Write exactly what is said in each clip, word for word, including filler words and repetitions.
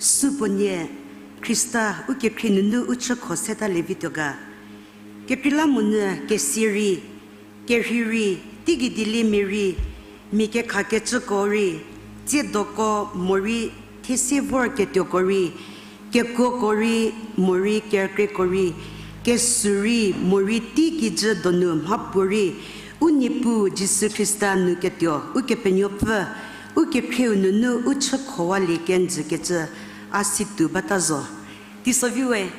Supuonie, Khrista u kekhrie nunu u chükho seta lievituo ga. Kekreilamonyü kesia rei, kerhei rei, teigei dieliemia rei, mia kekhakecüko rei, tsiedoko morei thiesie vorketuoko rei, kekuoko rei, morei kerükrieko rei, kesu rei, morei teikijü donu mhapuorei, u Niepuu Jisu Khrista nu ketuo Ukepenuopfü, u kekhrieu nunu u chükhowalie kenjükecü, a situo bata zo. Teisoviu we,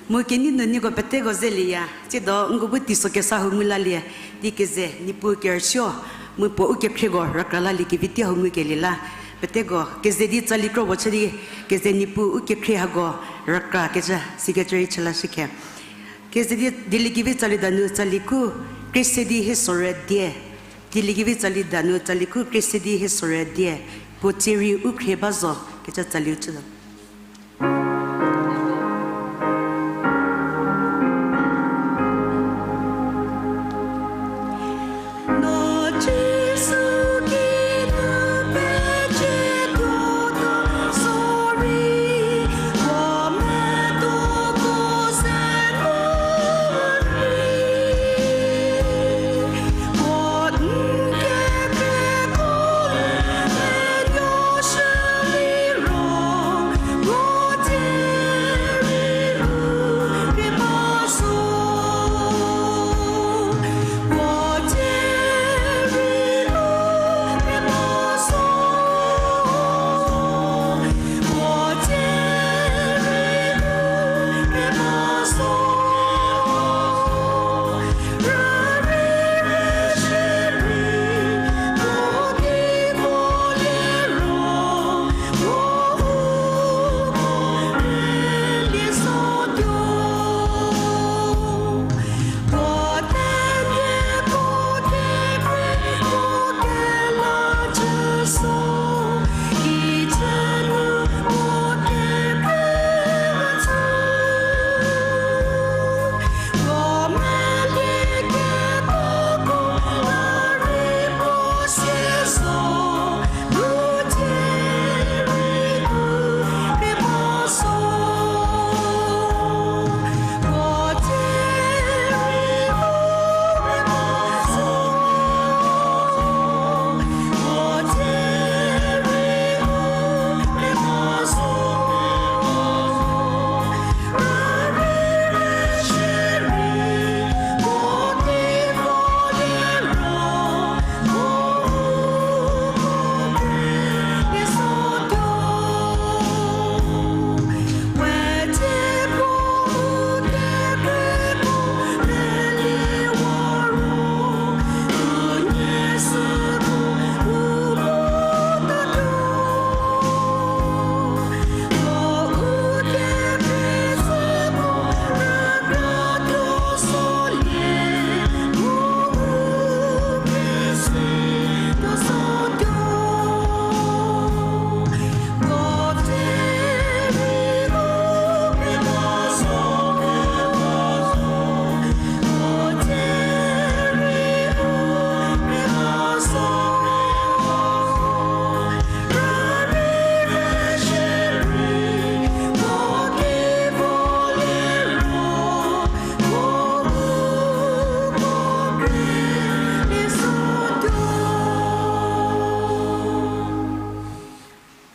mu kenei nu nieko peteko zelieya, tsiedo nko bu teiso kesa hu ngu lalie, di keze Niepuu kerüsuo, mu puo u kekhrieko rükra lalie kevi tei hu ngukelie la, peteko keze di tsali kro puo chü di, keze Niepuu u kekhrie hako rükrakecü, sikecü rei chü lashükhe. Keze di, Dieliekevi tsali danu tsali khu, Kresedi Hiesore die. Dieliekevi tsali danu tsali khu, Kresedi Hiesore die. Puo tsie rei u khrie ba zo, kecü tsaliu chütuo.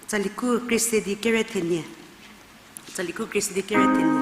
Tsali khu Kresedi kere thenie. Tsali khu Kresedi kere thenie.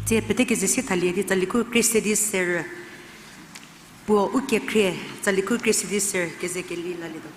Tsie pete keze sie thalie di tsaliku krie se di ser. Puo u kekhrie, tsaliku krie se di ser keze keli lalietuo.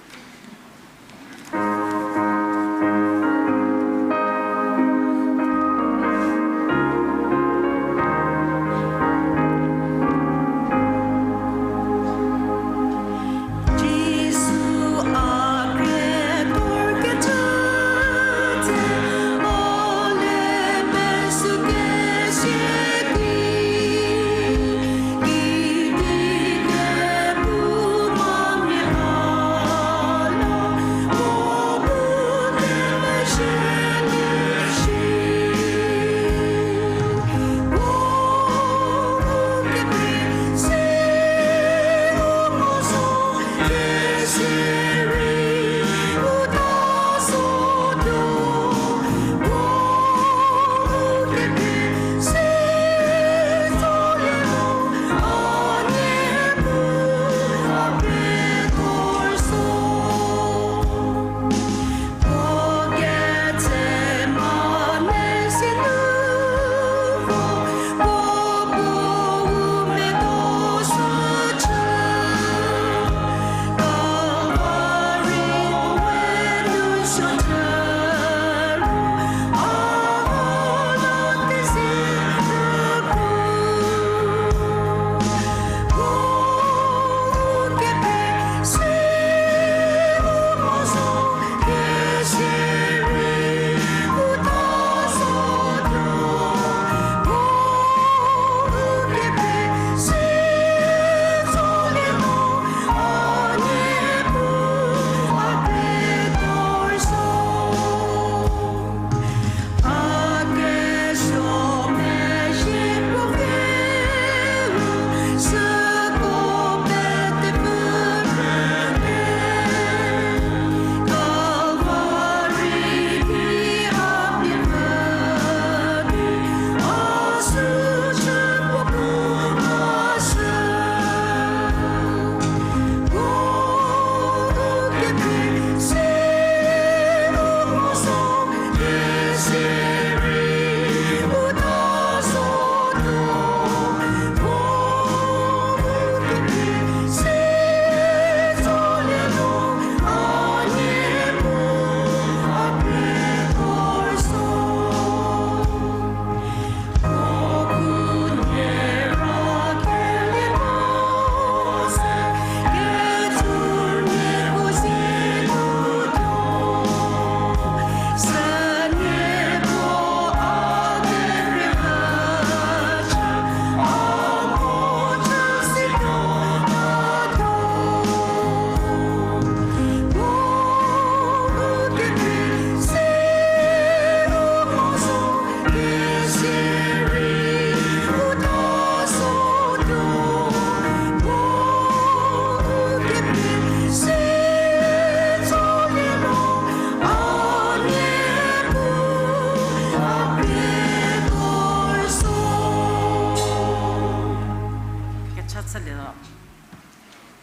Kecha chülie zo.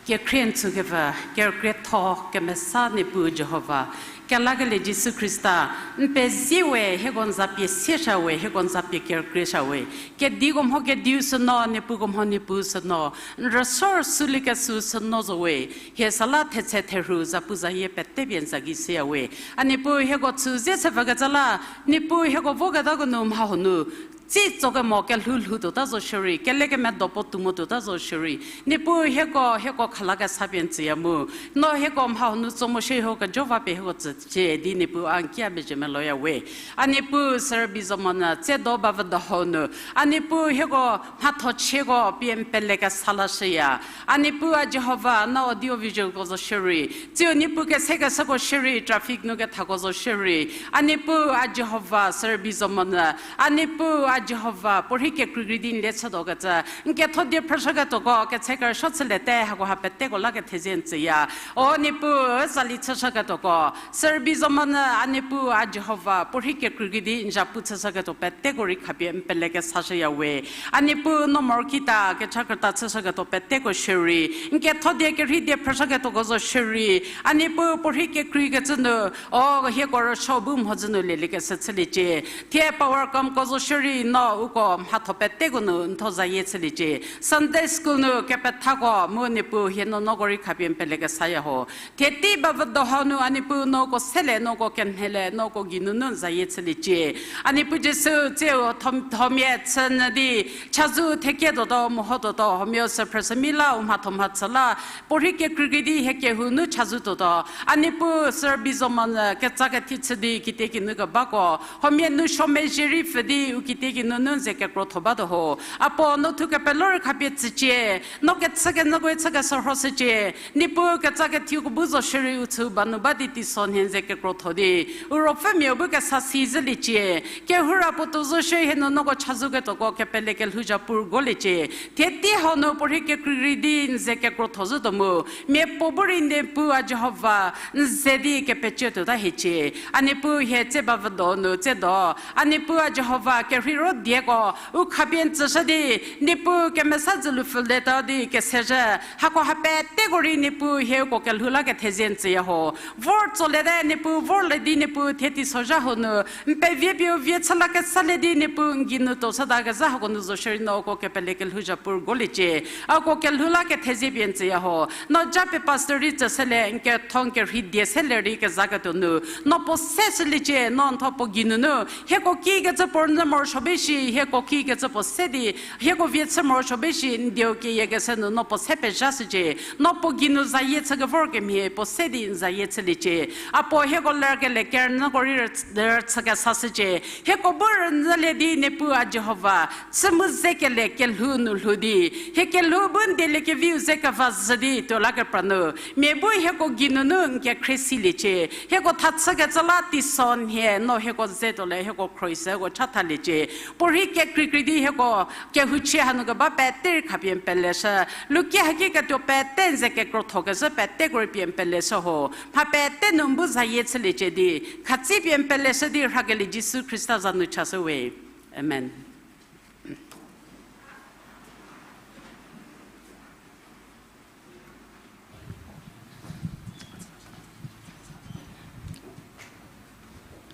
Kekhrie n tsükepfü, kerükrietho kemesa Niepuu Jihova, kelakelie Jisu Khrista, n pezie we, hieko n za pie siesha we, hieko n za pie kerükriesha we. Kediko mho kediu süno, Niepuuko mho Niepuu süno, n rüsuo rüsuoliekeshü süno zo we. Hie süla thetse therhu zapuzayie pete pie n za gei shüya we. A Niepuu hieko chü ze sepfükecü la, Niepuu hieko voketako nu mha huo nu, tsi tsokemo kelhou lhou tuota zo shierei, kelekemedo puo tou mo tuota zo shierei. Niepuu hieko, hieko khalakesa pie n tsüya mu. No hieko mha huo nu tso mo shie hieko jowa pie hieko tsücie di Niepuu a n ki a mezhie meloya we. A Niepuu sürübei zomonyü, tsiedo bavüdo hau nu. A Niepuu hieko mhathochieko pie n pelekesa lashüya. A Niepuu a Jihova, no audio visualko zo shierei. Tsiu Niepuu kesekeshüko shierei, traffic nu kethako zo shierei. A Niepuu a Jihova, sürübei zomonyü. A Niepuu a Jihova, puorhi kekreikrei di n le chütuokecü. N ketho die phrüshüketuoko, ketse kerüsuo chüliete, hako ha peteko la kethezie n tsüya. O Niepuu, zali chüshüketuoko. Sürübei zomonyü a Niepuu a Jihova, puorhi kekreikrei di n zhapu chüshüketuo peteko rei khapie n pelekesashüya we. A Niepuu no morokeita, kecha krüta chüshüketuo peteko shierei. N ketho die kerhei die phrüshüketuoko zo shierei. A Niepuu puorhi kekreikecü nu, o hieko rüsuo bu mhodzü nu lieliekeshü chüliecie. Thie power comko zo shierei. No uko mhatho peteko nu n tho zayie chüliecie. Sunday school nu kepethako mu Niepuu hie nuonuoko rei khapie n pelekesaya ho. Thie tei ba vüdo hau nu a Niepuu nuoko sele, nuoko kenhele, nuoko geinunu n zayie chüliecie. A Niepuu Jisu, tsiu tho-, thomia chünyü di, chazou thekietuotuo, mehotuotuo, huomia sü phrüshü mi la u mhatho mhachü la, puorhei kekreikrei di hie kehou nu chazou tuotuo. A Niepuu sü rübei zo monyü ketsa kethi chü di kitiekinu kebako, huomia nu suo mezhie rei pfü di u kitiekinu nu n ze kekrotho batuo ho. Apuo no thu kepelo rei khapie tsücie, no kechükenyüko chü keshürhoshücie. Niepuu ketsa kethiuko bu zo shierei u chü ba nu ba di teisonhie n ze kekrotho di u ruopfümiau bu kesa si zhüliecie. Kehoura puo tuo zo shie hie nuonuoko chazouketuoko kepele kelhou zhapu rügoliecie. Thie tei hau nu puorhei kekreikrei di n ze kekrotho zhütuo mu, miapuo bu rei Niepuu a Jihova n ze di kepecie tuota hiecie. A Niepuu hie tsie ba vüdo nu tsiedo, a Niepuu a Jihova kerheiro dieko u khapie n tsüshü di, Niepuu kemesa dzülu pfhülieta di kesezhü, hako ha peteko rei Niepuu hie uko kelhou la kethezie n tsüya ho. Vor tsoliete Niepuu, vorlie di Niepuu thie teisozha hau nu n pevie pie u vie chü la kesalie di Niepuu n geinu tuo chütakezha hako nu zo shierei no uko kepele kelhou zhapu rügoliecie. Uko kelhou la kethezie pie n tsüya ho. No japie pastor rei tsüshülie, n ketho n kerhei die selie rei kezaketuo nu no puo se shüliecie, no n tho puo geinunu hieko kikecü puo rünyü morosuo be shi, hieko kikecü puo se di hieko vie chü morosuo be shi, n dieu keyiekeshü nu no puo se pezhashücie. No puo geinu zayie chü kevor kemhie puo se di n zayie chüliecie. Apuo hieko lerkelie kerünyüko rei rüchü-, rüchükesashücie. Hieko bu rünyülie di Niepuu a Jihova chü mu ze kelie kelhou nu lhou di, hie kelhou bu n dieliekeviu ze keva zhü di tuo la kepra nu, mia bu hieko geinunu n kekhrie siliecie. Hieko thachükecü la teisonhie no hieko ze tuo le hieko khrohi se uko chathaliecie. Puorhei kekreikrei di hieko kehouchie hanu keba pete rei khapie n peleshü. Luki haki ketuo pete n ze kekrothokezhü peteko rei pie n peleshü ho. Mha pete nu n bu zayie chüliecie di, khatsi pie n peleshü di rhakelie Jisu Khrista za nu chashü we. Amen.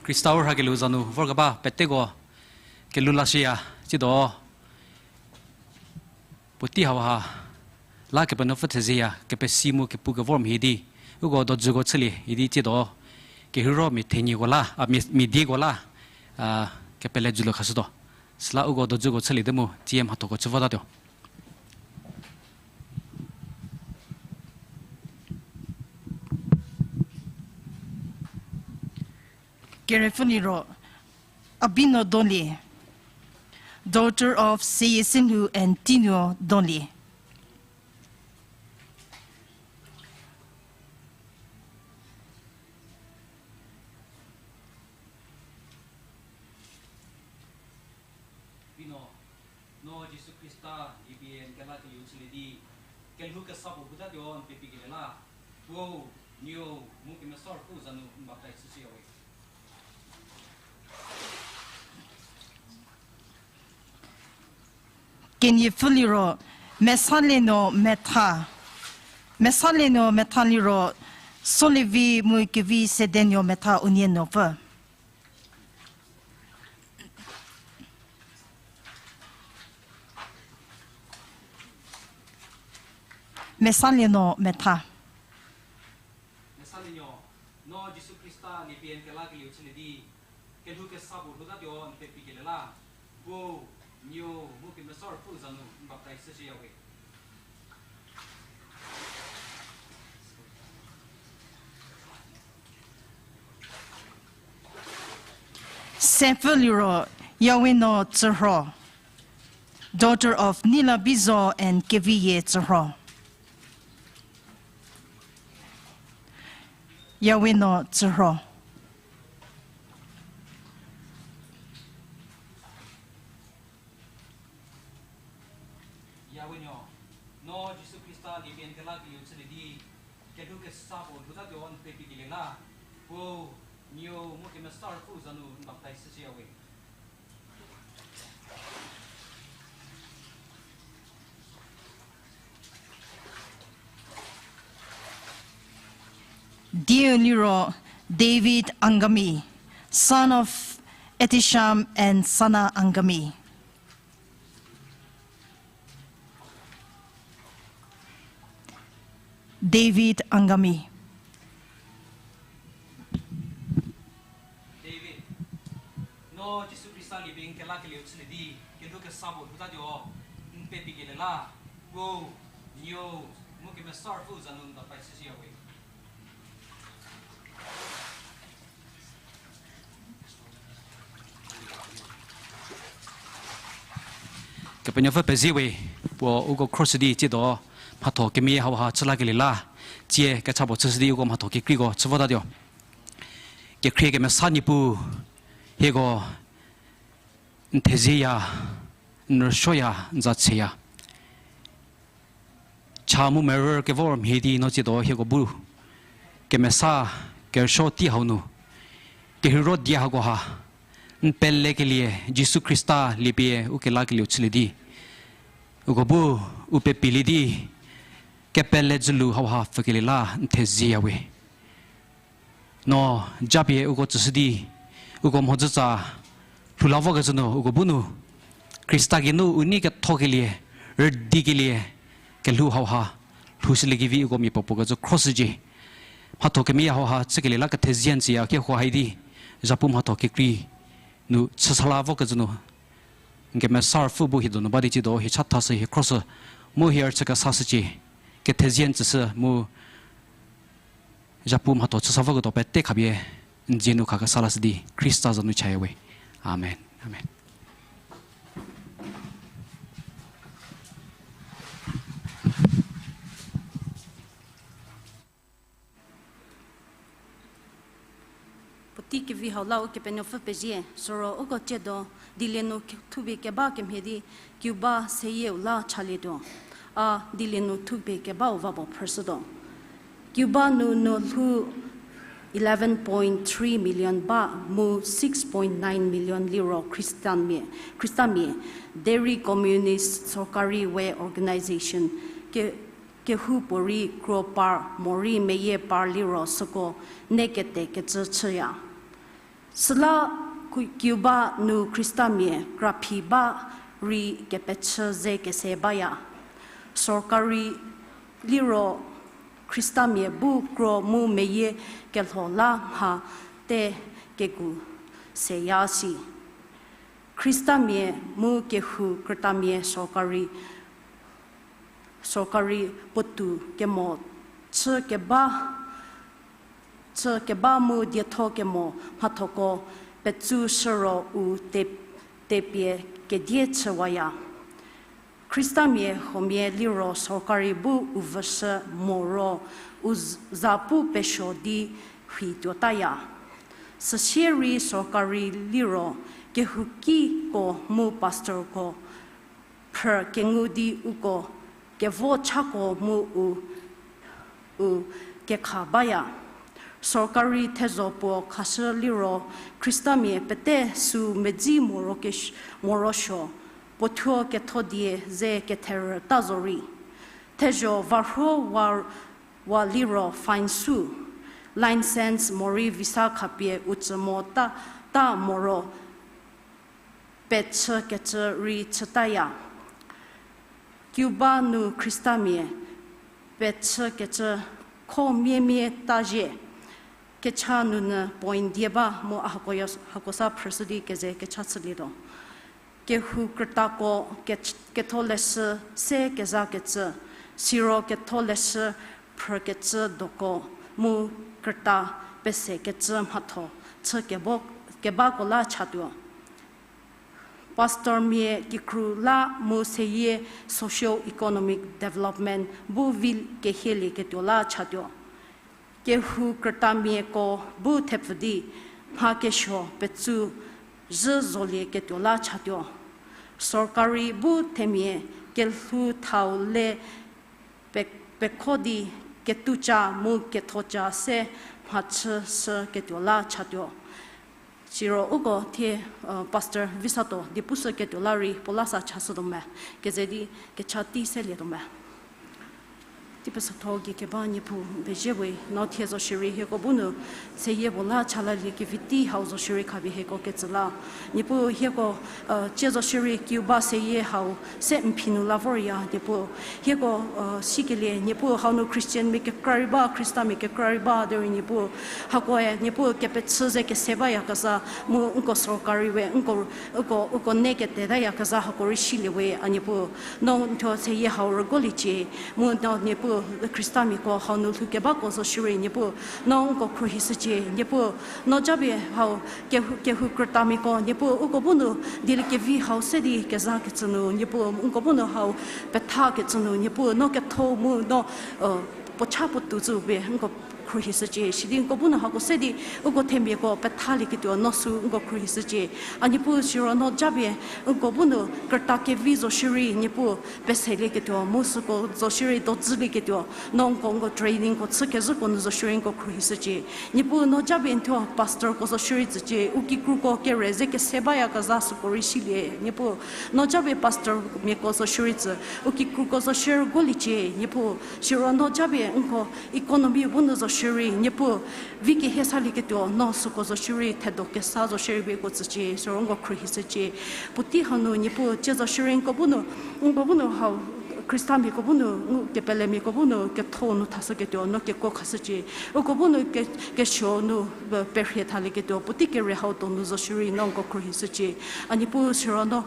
Khrista-u rhakelieu za nu vorkeba peteko kelhou la shüya, tsiedo puotei hauha la Kepenuopfü thezieya kepesi mu kepu kevor mhie di, uko dojüko chülie idi tsiedo kerheiro mia thenyiko la, a, mia, mia dieko la, a, kepele dzülu khashütuo. Süla uko dojüko chülie di mu tsie mhathoko chü votatuo. Kerepfü liro Abino Donlie, daughter of Seyisenhu and Tinuo Donlie. Bino, no Jisu Khrista liepie n kelakelieu chülie di, kelhou kesa puo lhoutatuo n pepikelie la, Puo, Nuo, mu Kemesa Ruopfü za nu n baptaiz chüshüya we. Keniepfü liro Mesalienuo Metha. Mesalienuo Metha liro Solevi mu Kevi Sedenuo Metha unie nuopfü. Mesalienuo Metha. Mesalienuo, no Jisu Khrista liepie n kelakelieu chülie di, kelhou kesa puo lhoutatuo n pepikelie la, Puo, Nuo, mu Kemesa Ruopfü za nu n baptaiz chüshüya we. Sepfü liro Yawenuo Tsürho, daughter of Nilabizo and Keviyie Tsürho. Yawenuo Tsürho. Yawenuo, no Jisu Khrista liepie n kelakelieu chülie di, kelhou kesa puo lhoutatuo n pepikelie la, Puo, Nuo, mu Kemesa Ruopfü za nu n baptaiz chüshüya we. Dieu liro David Angami, son of Etisham and Sana Angami. David Angami. David, no Jisu Khrista liepie n kelakelieu chülie di, kelhou kesa puo lhoutatuo, n pepikelie la, Puo, Nuou, mu Kemesa Ruopfü za nu n dapai chüshüya we. Kepenuopfü pezie we, puo uko khroshü di tsiedo mhatho kemeyie hauha chülakelie la, tsie kecha puo chüshü di uko mhatho kekreiko chü votatuo. Kekhrie kemesa Niepuu, hieko n thezieya, n rüsuoya, n za tsheya. Cha mu merü kevor mhie di no tsiedo hieko bu kemesa kerüsuo tei hau nu, kerheiro die hakoha, n pelekelie Jisu Khrista liepie u kelakelieu chülie di, uko bu u pepilie di, kepele dzülu hauha pfükelie la n thezieya we. No japie uko tsüshü di, uko mhodzütsa lhou la vokecü nu uko bu nu, Khrista geinu u nei kethokelie, rüdikelie, kelhou hauha lhoushüliekevi uko mia puopuo kecü khroshücie. Mhatho kemeyie hauha chükelie la kethezie n tsüya kehou hai di, zhapu mhatho kekrei nu chüsa la vokecü nu, n Kemesa Ruopfü bu hie donu ba di tsiedo hie chathashü, hie khroshü, mu hie rüchü kesashücie. Kethezie n tsüshü mu zhapu mhatho chüsa voketuo pete khapie n dzie nu khakesa lashü di Khrista za nu chaya we. Amen. Amen. Puotei kevi hau la Ukepenuopfü pezie, süro uko tsiedo dilie nu thupie keba kemhie di Cuba seyieu la chalietuo. A dilie nu thupie kebau va puo phrüshütuo. Cuba nu nu lhou eleven point three million ba mu six point nine million liro Khristamia, Khristamia, derei Communist sorkari we organization ke, kehoupuorei kro par morei meyie par liro süko ne kete kecü chüya. Süla Cu-, Cuba nu Khristamia kraphi ba rei kepechü ze kese baya. Sorkari liro Khristamia bu kro mu meyie kelho la mha te keku seya si. Khristamia mu kehou krütamia sorkari, sorkari puotou kemo chü keba, chü keba mu dietho kemo mhathoko petsu shüro u te, tepie kedie chüwaya. Khristamia huomia liro sorkari bu u vüshü moro u z-, za pu pesuo di rhei tuotaya. Süsie rei sorkari liro kehoukiko mu pastorko phrü kengu di uko kevo chako mu u, u kekha baya. Sorkari thezho puo khashü liro Khristamia pete sü medzi moro kesh-, morosuo, puothuo ketho die ze ketherü ta zorei. Thezho varhuo wa, wa liro fine sü, license morei visa khapie u tsü mo ta, ta moro pechü kecü rei chütaya. Cuba nu Khristamia pechü kecü kho miemie ta zhie. Kecha nunu point die ba mu a hako ya, hako sa phrüshü di keze kecha chülietuo. Kehou krütako ke-, ketholeshü se kezakecü, siro ketholeshü phrükecü doko mu krüta pesekecü mhatho chü kebo, kebako la chatuo. Pastormia kikru la mu seyie socio-economic development bu vi kehielieketuo la chatuo. Kehou krütamiako bu thepfü di mha kesuo petsu zhü zolieketuo la chatuo. Sorkari bu themia kelhou thau le pe-, pekho di ketouca mu kethoca se mhachüshüketuo la chatuo. Siro uko thie, uh, Pastor Visato diepushüketuo la rei puo la sa chashütuo me, keze di kecha tei selietuo me. Teipeso tho gei keba Niepuu, n pezie we, no thie zo shierei hieko bu nu seyie puo la cha lalie kevi tei hau zo shierei khapie hieko ketsü la. Niepuu hieko, tie zo shierei Cuba seyie hau se n phi nu la vorya, Niepuu. Hieko sikelie, Niepuu hau nu Christian mia kekra rei ba, Khristamia kekra rei ba derei Niepuu, hakoe Niepuu kepechü ze kese bayakezha, mu nko sorkari we, nko, uko, uko ne ketetaya kezha hako rei silie we, a Niepuu. No n thuo seyie hau rügoliecie, mu no Niepuu Khristamiako hau nu lhou kebako zo shierei Niepuu, no nko khruohishücie, Niepuu. No japie hau kehou, kehou krütamiako Niepuu, uko bu nu dieliekevi hau se di kezha kecü nu Niepuu, nko bu nu hau petha kecü nu Niepuu, no ketho mu no puo cha puo tou tsü pie nko khruohishücie, sidi nko bu nu hako se di uko themiako pethalieketuo no sü nko khruohishücie. A Niepuu siro no japie nko bu nu krüta kevi zo shierei Niepuu, peselieketuo mu süko zo shierei dozülieketuo, no nko, nko trainingko chü kezhüko nu zo shierei nko khruohishücie. Niepuu no japie n thuo pastorko zo shierei tsücie, u kikruko kere ze kese bayakezha süko rei silie, Niepuu. No japie pastormiako zo shierei tsü, u kikruko zo shierei rügoliecie, Niepuu. Siro no japie nko economy bu nu zo shierei Niepuu, vi kehie salieketuo no süko zo shierei thedo kesa zo shierei bieko tsücie, siro nko khruohishücie. Puotei hanu Niepuu tie zo shierei nko bu nu, nko bu nu hau Khristamiako bu nu, kepelemiako bu nu ketho nu thashüketuo no kekuo khashücie. Uko bu nu ke, kesuo nu perhie thalieketuo puotei kere hau donu zo shierei no nko khruohishücie. A Niepuu siro no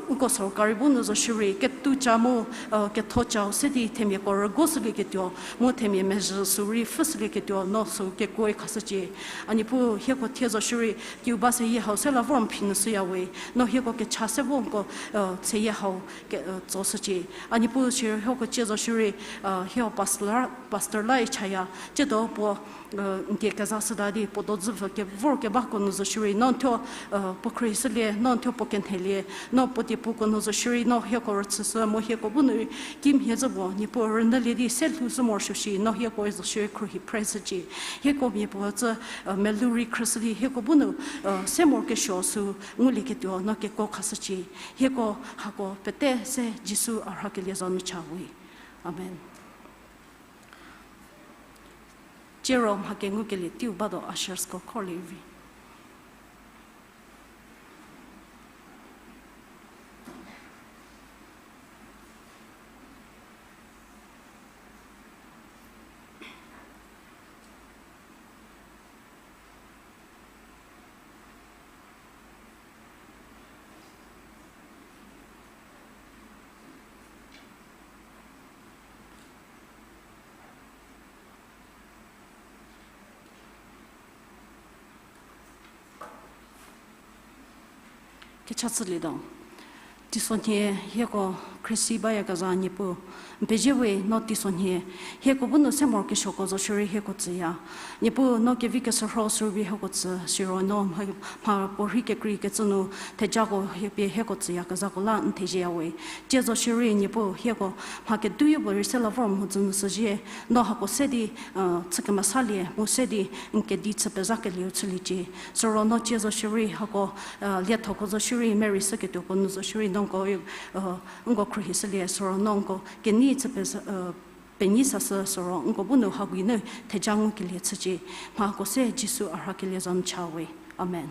uko sorkari bu nu zo shierei ketoucha mu ketho chau se di themiako rügoshülieketuo, mu themia mezhü sü rei pfhüshülieketuo no sü kekuoe khashücie. A Niepuu hieko thie zo shierei Cuba seyie hau se la vor n phi nu shüya we, no hieko kecha se vo nko seyie hau tsoshücie. A Niepuu siro hieko tie zo shierei hieko pastor la, pastor la i chaya, tsiedo puo n die kezashüta di puo dozü pfü ke, vor kebako nu zo shierei no n thuo puo khruohishülie, no n thuo puo kenhelie, no puo diepuko nu zo shierei no hieko rüchüshü mu hieko bu nu kimhie zhü puo Niepuu rünyülie di se lhoushü morosuo shi no hieko zo shierei khruohi praise shücie. Hieko mia puo tsü melou rei khrüshü di hieko bu nu se morokesuo sü ngulieketuo no kekuo khashücie. Hieko hako pete se Jisu a rhakelie za nu cha we. Amen. Tiero mha kengukelie teiu batuo ushersko khorlie vi. Kecha chülietuo. Teisonhie hieko khriesi bayakezha Niepuu, n pezie we no teisonhie hieko bu nu se morokesuoko zo shierei hieko tsüya. Niepuu no kevi keserho sürei hieko tsü, siro no mha, mha puorhi kekreikecü nu thejako hie pie hieko tsüyakezhako la n thezieya we. Tie zo shierei Niepuu hieko mha keduyopuorei se la vor mhodzü nu shüzhie, no hako se di chü kemesalie mu se di n kedi chü pezhakelieu chüliecie. Siro no tie zo shierei hako liethoko zo shierei merei shüketuoko nu zo shierei no nko, nko khruohishülie, siro no nko kenei chü pezha, penyi sashü, siro nko bu nu hagei nu theja ngukelie chücie. Mha hako se Jisu a rhakelie za nu cha we. Amen.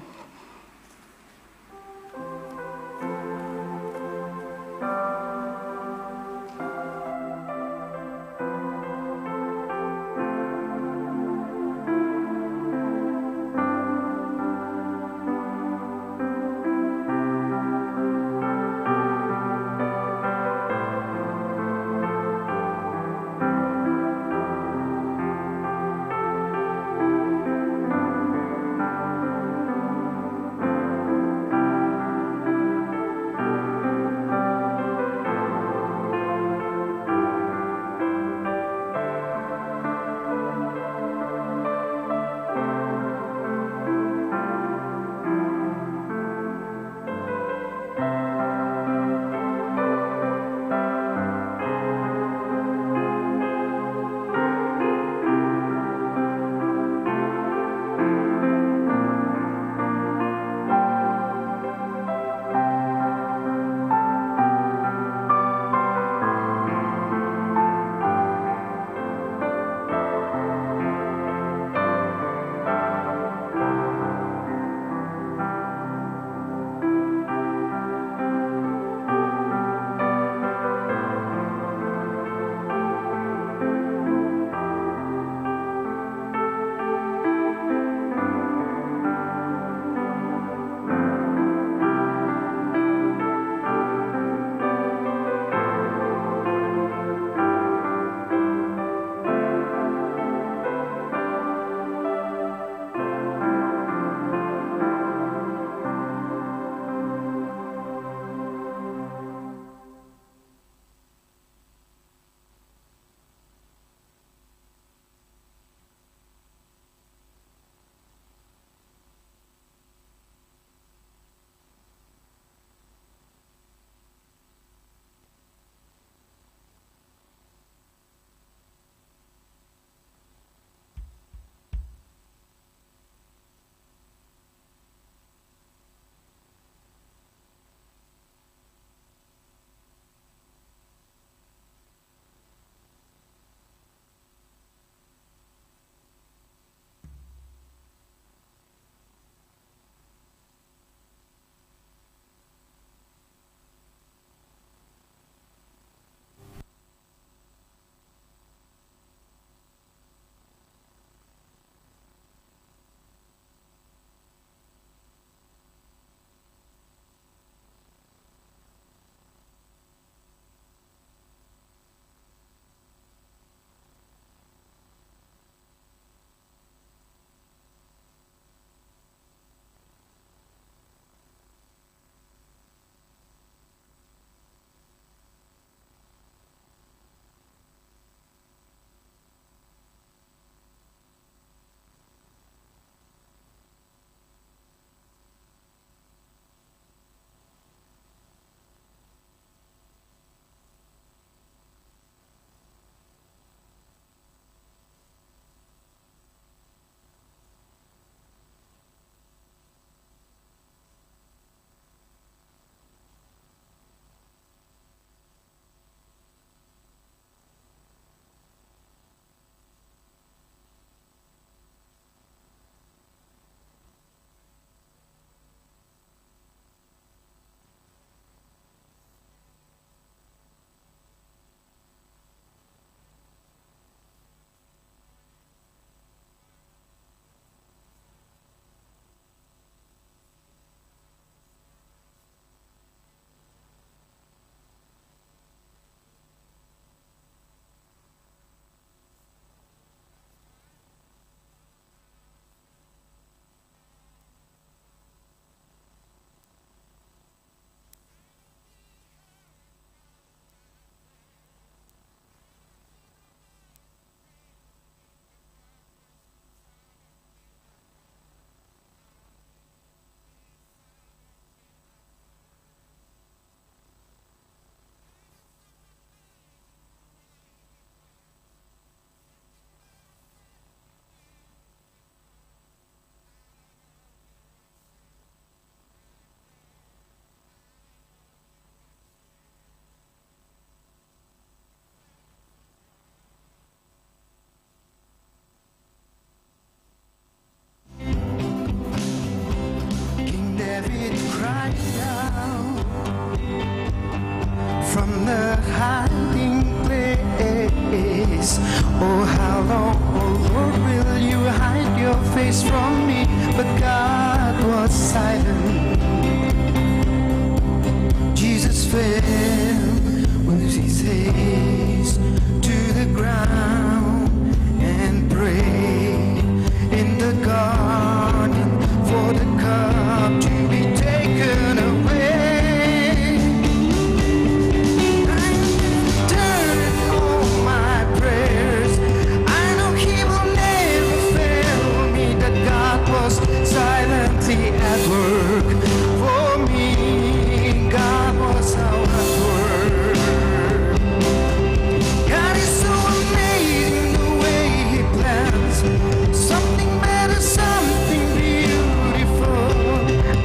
the hiding place. Oh, how long, oh Lord, will you hide your face from me? But God was silent. Jesus fell with his face to the ground and prayed in the garden for the cup to be taken away. I turn all my prayers. I know he will never fail me, that God was silently at work for me. God was how at work. God is so amazing the way he plans something better, something beautiful.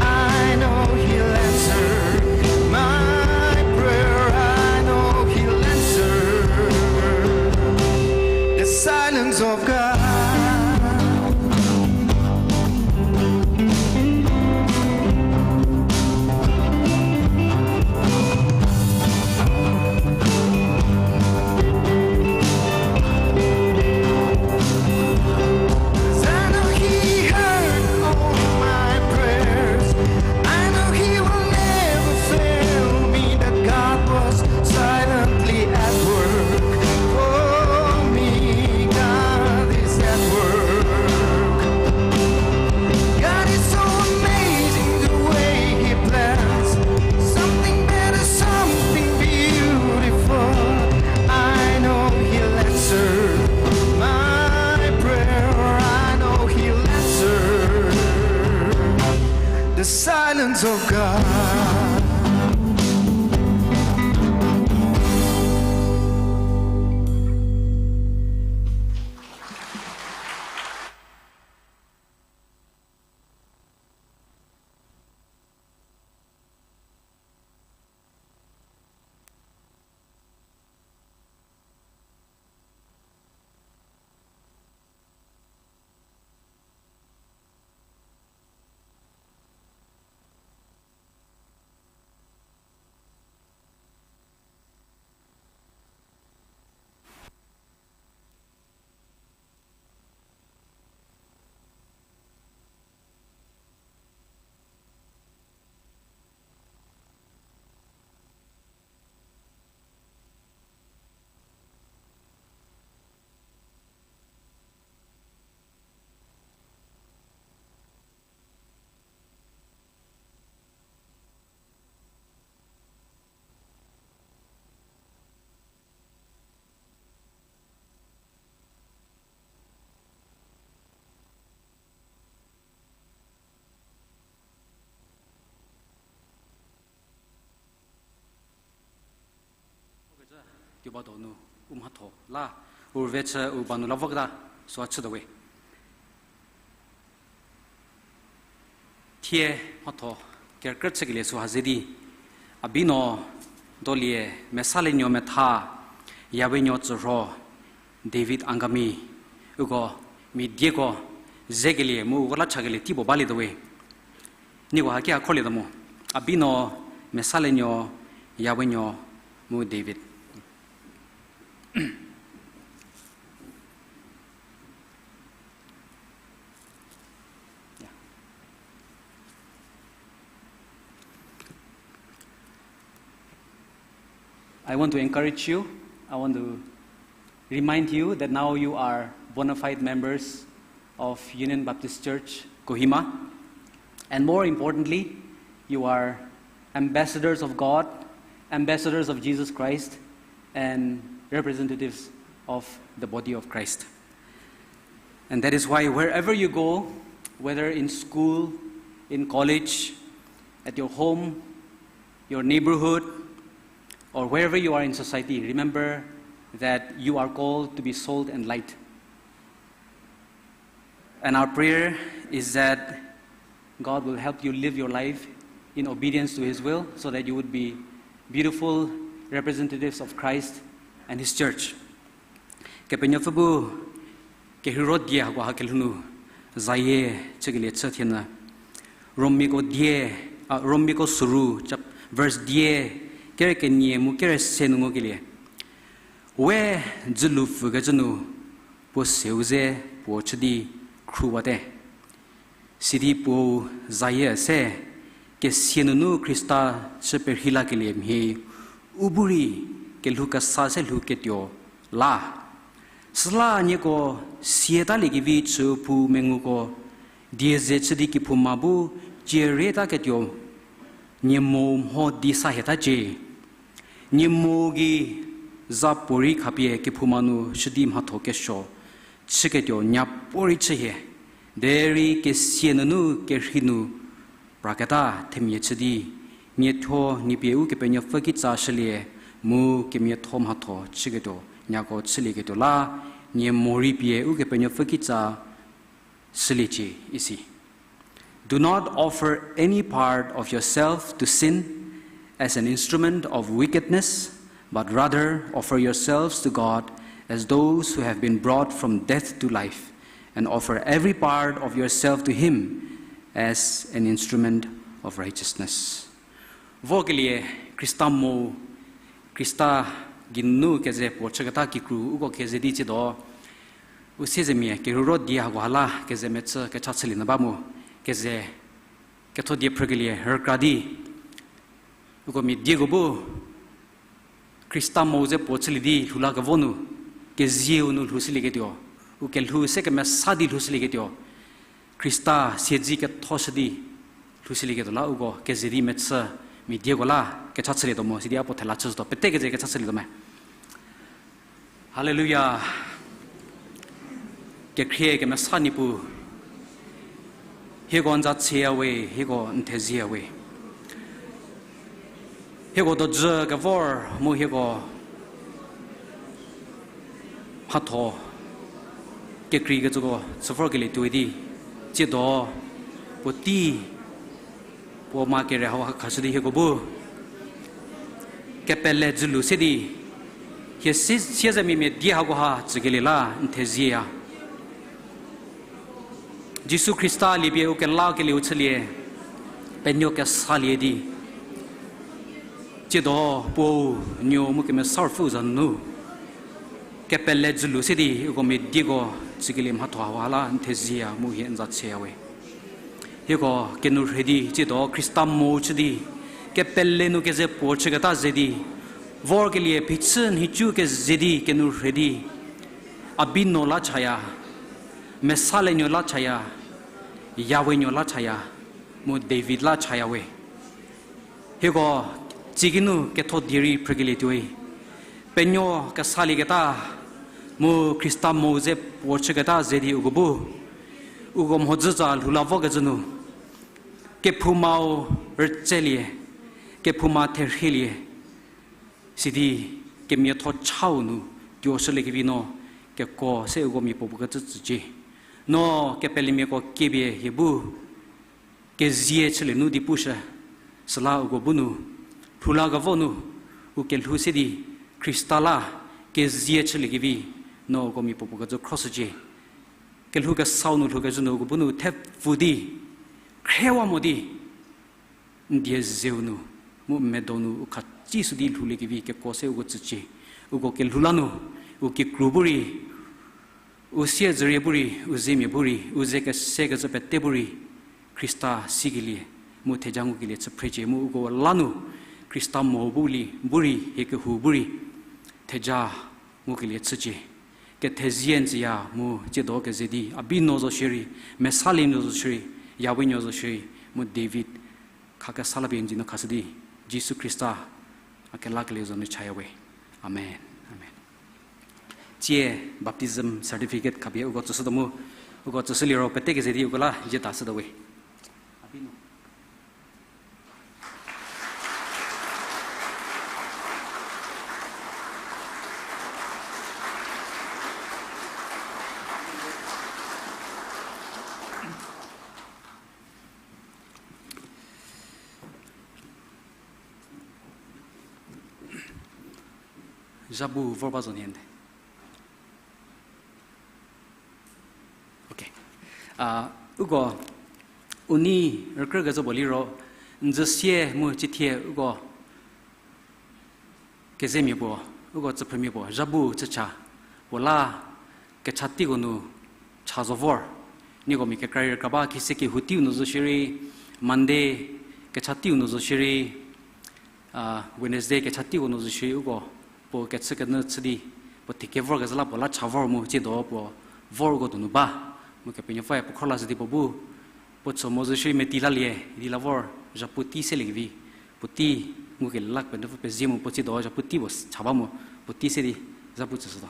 I know he'll answer my prayer. I know he'll answer. The silence of God. I know he heard all my prayers. I know he will never fail me, that God was silently at work for me. God is at work. God is so amazing the way he plans something better, something beautiful. I know he'll answer my prayer. I know he'll answer. The silence of God. Tuo ba donu u mhatho la, u rüvechü u ba nu la voketa süha chütuo we. Thie mhatho kerükrü chükelie süha ze di, a bi no dolie Mesalie nuo metha, Yawe nuo tsürho, David Angami, uko mia dieko zekelie mu uko la chakelie tei puo balietuo we. Nieko haki a khrolietuo mo. A bi no Mesalie nuo, Yawe nuo, mu David. Yeah. I want to encourage you. I want to remind you that now you are bona fide members of Union Baptist Church Kohima. And more importantly, you are ambassadors of God, ambassadors of Jesus Christ, and representatives of the body of Christ. And that is why wherever you go, whether in school, in college, at your home, your neighborhood, or wherever you are in society, remember that you are called to be salt and light. And our prayer is that God will help you live your life in obedience to His will, so that you would be beautiful representatives of Christ and His church. Kepenuopfü bu kerheiro die hako ha kelhou nu zayie chükelie chü thie nyü. Romiako die, a, Romiako süru, chap-, verse die, kere kenie mu kere se nu ngukelie. We dzülu pfükecü nu puo seu ze puo chü di khruwate. Sidi puou zayie se, kesia nunu Khrista chü perhei lakelie mhie, u bu rei kelhou kesa se lhouketuo la. Süla nieko siatalie kevi chüphou menguko, die ze chü di kephouma bu cie rietaketuo, nie mo mho di sa hietacie. Nie mo gei za puorei khapie kephouma nu shü di mhatho kesuo chüketuo nya puorei chü hie. Derei kesia nunu kerhei nu praketa themia chü di, niethuo nie pie Ukepenuopfü kitsa shülie, mu kemiatho mhatho chüketuo nyako chülieketuo la, nie morei pie Ukepenuopfü kitsa shüliecie isi. Do not offer any part of yourself to sin as an instrument of wickedness, but rather offer yourselves to God as those who have been brought from death to life, and offer every part of yourself to Him as an instrument of righteousness. Vorkelie Khrista mo, Khrista geinu keze puo chüketa kikru uko keze di tsiedo, u siezemia kerüro die hakoha la keze mechü kecha chülie nyü ba mu, keze ketho die phrükelie rükra di, uko mia dieko bu Khrista mo ze puo chülie di lhou la kevo nu, kezieu nu lhoushülieketuo, u kelhou se kemesa di lhoushülieketuo, Khrista siedze kethoshü di lhoushülieketuo la uko keze di mechü mia dieko la kecha chülietuo mo, sidi a puo thela chüshütuo, pete keze kecha chülietuo me. Haleluya. Kekhrie kemesa Niepuu, hieko n za tseya we, hieko n theziya we. Hieko dojü kevor mu hieko mhatho kekreikecüko chü vorkelie tuoi di, tsiedo puotei puo ma kere hau khashü di hieko bu kepele dzülu se di, hie si-, siezemia mia die hakoha tsükelie la n thezieya. Jisu Khrista liepie u kelakelie u chülie, penuo kesalie di, tsiedo Puou, Nuou mu Kemesa Ruopfüu za nu kepele dzülu se di uko mia dieko tsükelie mhatho hawa la n thezieya mu hie n za tseya we. Hieko kenourhei di tsiedo Khrista mo chü di, kepele nu keze puo chüketa ze di, vorkelie phichü nhicu keze di kenourhei di, Abino la chaya, Mesalie nuo la chaya, Yahweh nuo la chaya, mu David la chaya we. Hieko tsikinu ketho die rei phrükelie tuoi, penuo kesalieketa, mu Khrista mo ze puo chüketa ze di uko bu, uko mhodzütsa lhou la vokecü nu, kephoumau rütselie, kephouma therhielie, sidi kemiatho chau nu tuoshüliekevi no keko se uko mia puopuo kecü tsücie. No kepelemiako kiepie hie bu kezie chülie nu di pushü, süla uko bu nu, lhou la kevo nu, u kelhou se di, Khrista la, kezie chüliekevi, no uko mia puopuo kecü khroshücie. Kelhou kesau nu lhoukecü nu uko bu nu thepfu di, khriewa mo di, n die zeu nu, mu medo nu u khatsishü di lhouliekevi keko se uko tsücie. Uko kelhou la nu, u kikru bu rei, u siezedzürie bu rei, u zemia bu rei, u ze kesekecü pete bu rei, Khrista sikelie, mu theja ngukelie chü phrecie mu uko la nu, Khrista mo bu li, bu rei, hie kehou bu rei, theja ngukelie chücie. Kethezie n tsüya mu tsiedo keze di, Abino zo shierei, Mesalie nuo zo shierei, Yahweh nuo zo shierei, mu David, khakesa la pie n dzie nu khashü di, Jisu Khrista, a kelakelie zo nu chaya we. Amen. Amen. Tsie baptism certificate khapie uko tsüshütuo mu, uko tsüshüliro pete keze di uko la zie tashütuo we. Zhabu vor ba zo nhie nde. Okay. A, uko, u nei rükrü kezhü puo liro, n zü sie mu cithie uko, Kezemia puo, uko tsüphrümia puo, zhabu chücha, puo la kecha teiko nu cha zo vor. Nieko mia kekra rei kra ba, khise kehou teiu nu zo shierei, Monday kecha teiu nu zo shierei, a, Wednesday kecha teiko nu zo shierei uko puo kechükenyü chü di, puo thekevor kezhü la puo la cha vor mu tsiedo puo vor uko donu ba. Mu Kepenuopfü puo khro la zhü di puo bu, puo tso mo zo shierei meti lalie idi la vor, zhapu tei seliekevi, puotei ngukelie la Kepenuopfü pezie mu puo tsiedo zhapu tei puo cha ba mu, puotei se di zhapu tsüshütuo.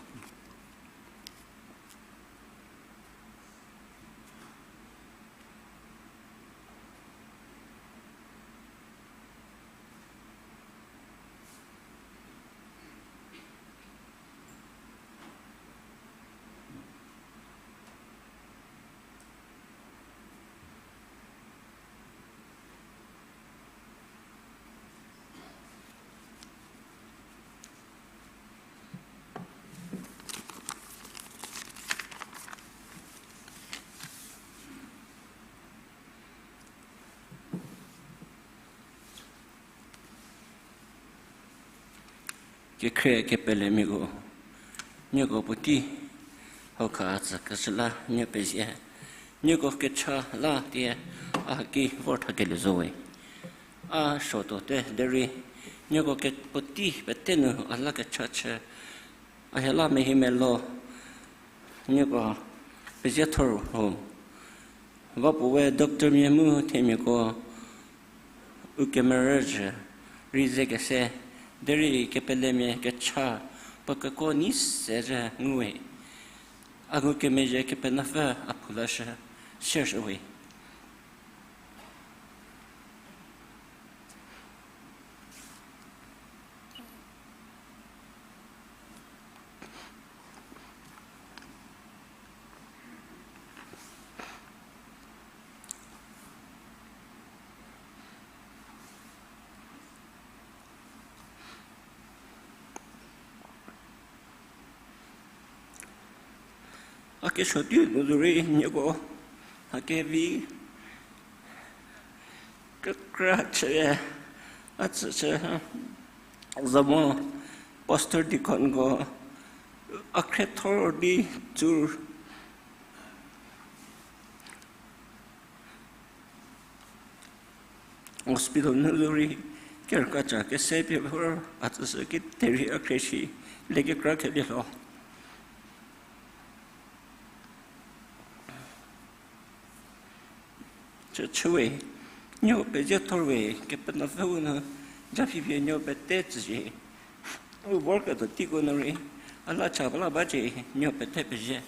Kekhrie kepelemiako, nieko puotei hokha tsükeshü la nie pezie. Nieko kecha la tie a ki vor thakelie zo we. A suotuote derei, nieko ke puotei pete nu a la kecha chü, a hie la mehi melo, nieko pezie thor ho. Va puo we doctormia mu themiako u kemerü zhü rei ze kese, derei kepelemia kecha puo kekuo nei se zhü nguwe. A ngukemezhie Kepenuopfü a phou lashü, siershü we. A kesuo teiu nu zorei nieko, a kevi kekra chüe, a tsüchü, zamo pastor deaconko, a khriethor di tsur. Hospital nu zorei, kerüka ca kese pie vor, a tsüshü kiterei a khrie shi, le kekra khelie lho. Chüchüwe, nieko pezie thorwe, Kepenuopfü u nu, ja phipie nieko pete tsüzie. U vorketuo teiko nu rei, a la cha ba la bacie, nieko pete pezie.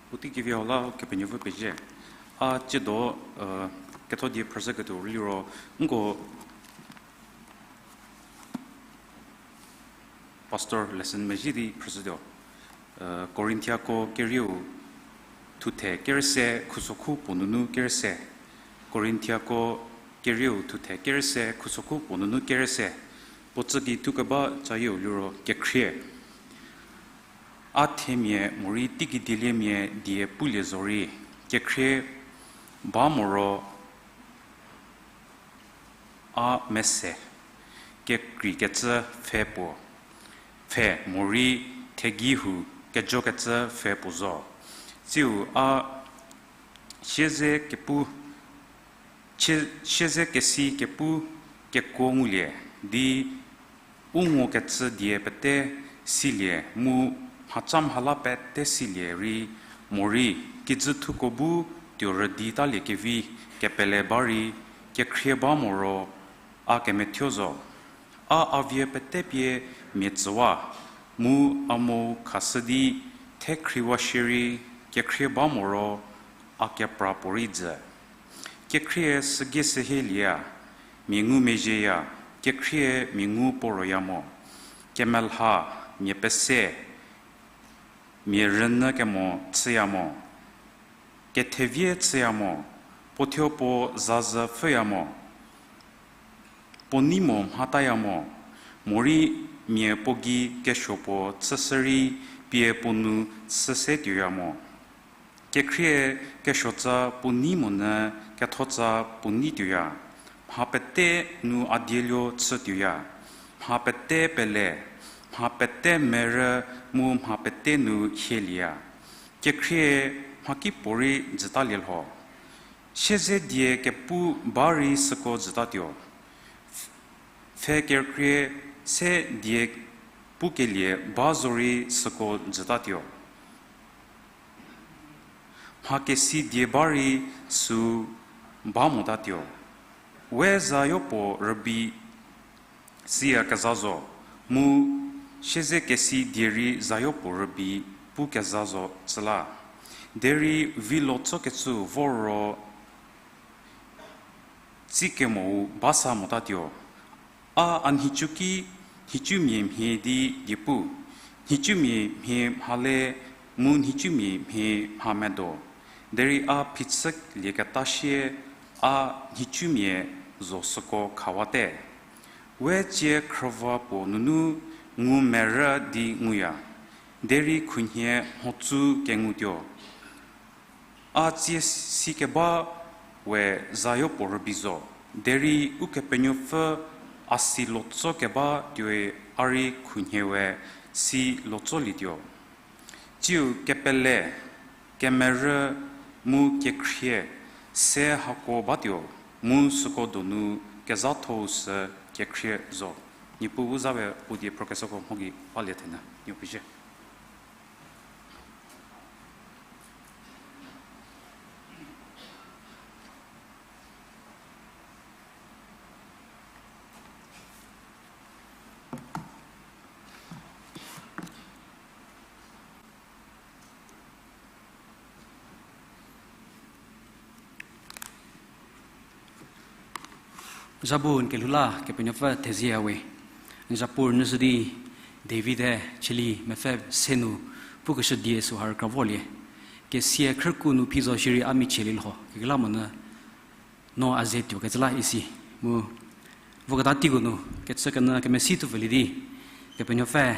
Puotei kevi hau la Kepenuopfü pezie. A tsiedo, ketho die phrüzhüketuo liro, nko Pastor lesson mezhie di phrüshütuo. Korinthiako kerieu thuthe kerese khusokhu puo nunu kerese. Korinthiako kerieu thuthe kerese khusokhu puo nunu kerese. Puo tsü gei thukeba cayieu liro kekhrie. A themia morei teigei dieliemia die pulie zorei, kekhrie ba moro a mese, kekreikecü pfhe puo, pfhe morei thegei hu kejokecü pfhe puo zo. Tsiu a sieze kepu, sieze kesi kepu kekuo ngulie di u ngokecü die pete silie mu mhaca mhala pete silie rei morei kijüthuko bu tuo rüdi talie kevi kepele ba rei kekhrie ba moro a kemethuo zo. A a vie pete pie mia tsüwa mu a mo khashü di thekhriwa shierei kekhrie ba moro a kepra puorei jü. Kekhrie sügei sühie lieya, mia ngumezhieya, kekhrie mia ngu puo roya mo. Kemelha, mia pese, mia rünyü kemo chüya mo. Kethevie chüya mo, puo thuo puo zazü pfhüya mo. puo nei mo mhataya mo, morei mia puo gei kesuo puo chüshü rei pie puo nu chü se tuoya mo. Kekhrie kesuotsa puo nei monyü kethotsa puo nei tuoya. Mha pete nu a dieluo chü tuoya. Mha pete pele, mha pete merü mu mha pete nu hielieya. Kekhrie mhakipuorei jütalie lho. Siezedie kepu ba rei süko jütatuo. Pfhe kekhrie se die pukelie ba zorei süko jütatuo. Mha kesi die ba rei sü ba motatuo. We zayopuo rübei siyakezha zo, mu siezekesi die rei zayopuo rübei pukezha zo cü la. Derei vilo tsokecü vor ro tsikemou ba sa motatuo. A a nhicu ki, nhicumia mhie di diepu, nhicumia mhie mhale mu nhicumia mhie mha medo. Derei a phichülieketa sie a nhicumia zo süko khawate. We tsie khrüva puo nunu ngu merü di nguya. Derei khunhie mhotsü kengutuo. A tsie sikeba we zayopuo rübei zo, derei Ukepenuopfü a si lotso keba tuoi a rei khunhie we si lotsolietuo. Tsiu kepele, kemerü, mu kekhrie, se hako batuo, mu süko donu kezhathou sü kekhrie zo. Niepuu za we puo die phrükeshüko mho gei balie thenyü, niepuzhie. Zhapu n kelhou la Kepenuopfü thezie ya we. N zhapu rünyüshü di David-e Cheli mepfü se nu pukeshü die süha rükra vorlie. Kesia khrüku nu phi zo shierei a michielie lho, kekreilamonyü no a ze tuokecü la isi. Mu voketa teiko nu kechükenyü kemesi thupfülie di Kepenuopfü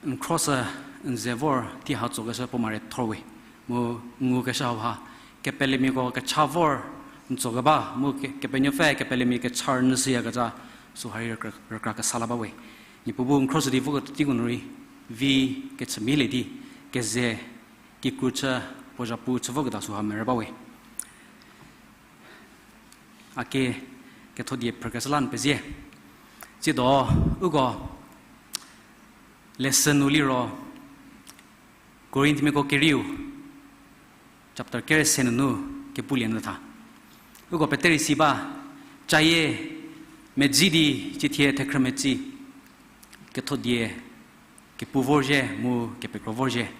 n khrosü n ze vor tei ha tsokeshü puo mare thor we. Mu ngukeshü hauha kepelemiako kecha vor n tsokeba, mu ke-, Kepenuopfü kepelemia kecha rünyüshüyakecü süha rei rükra, rükra kesa la ba we. Niepuu bu n khrosü di voketa teiko nu rei vi kechümhielie di keze kikru chü puo zhapu chü voketa süha merü ba we. A ke ketho die phrükeshü la n pezie. Tsiedo uko lesson nu liro Korinthmiako kerieu chapter kere se nunu kepulie nyü tha. Uko peterei si ba, cayie medzi di cithie thekhrü metsi ketho die kepu vorzhie mu kepekro vorzhie.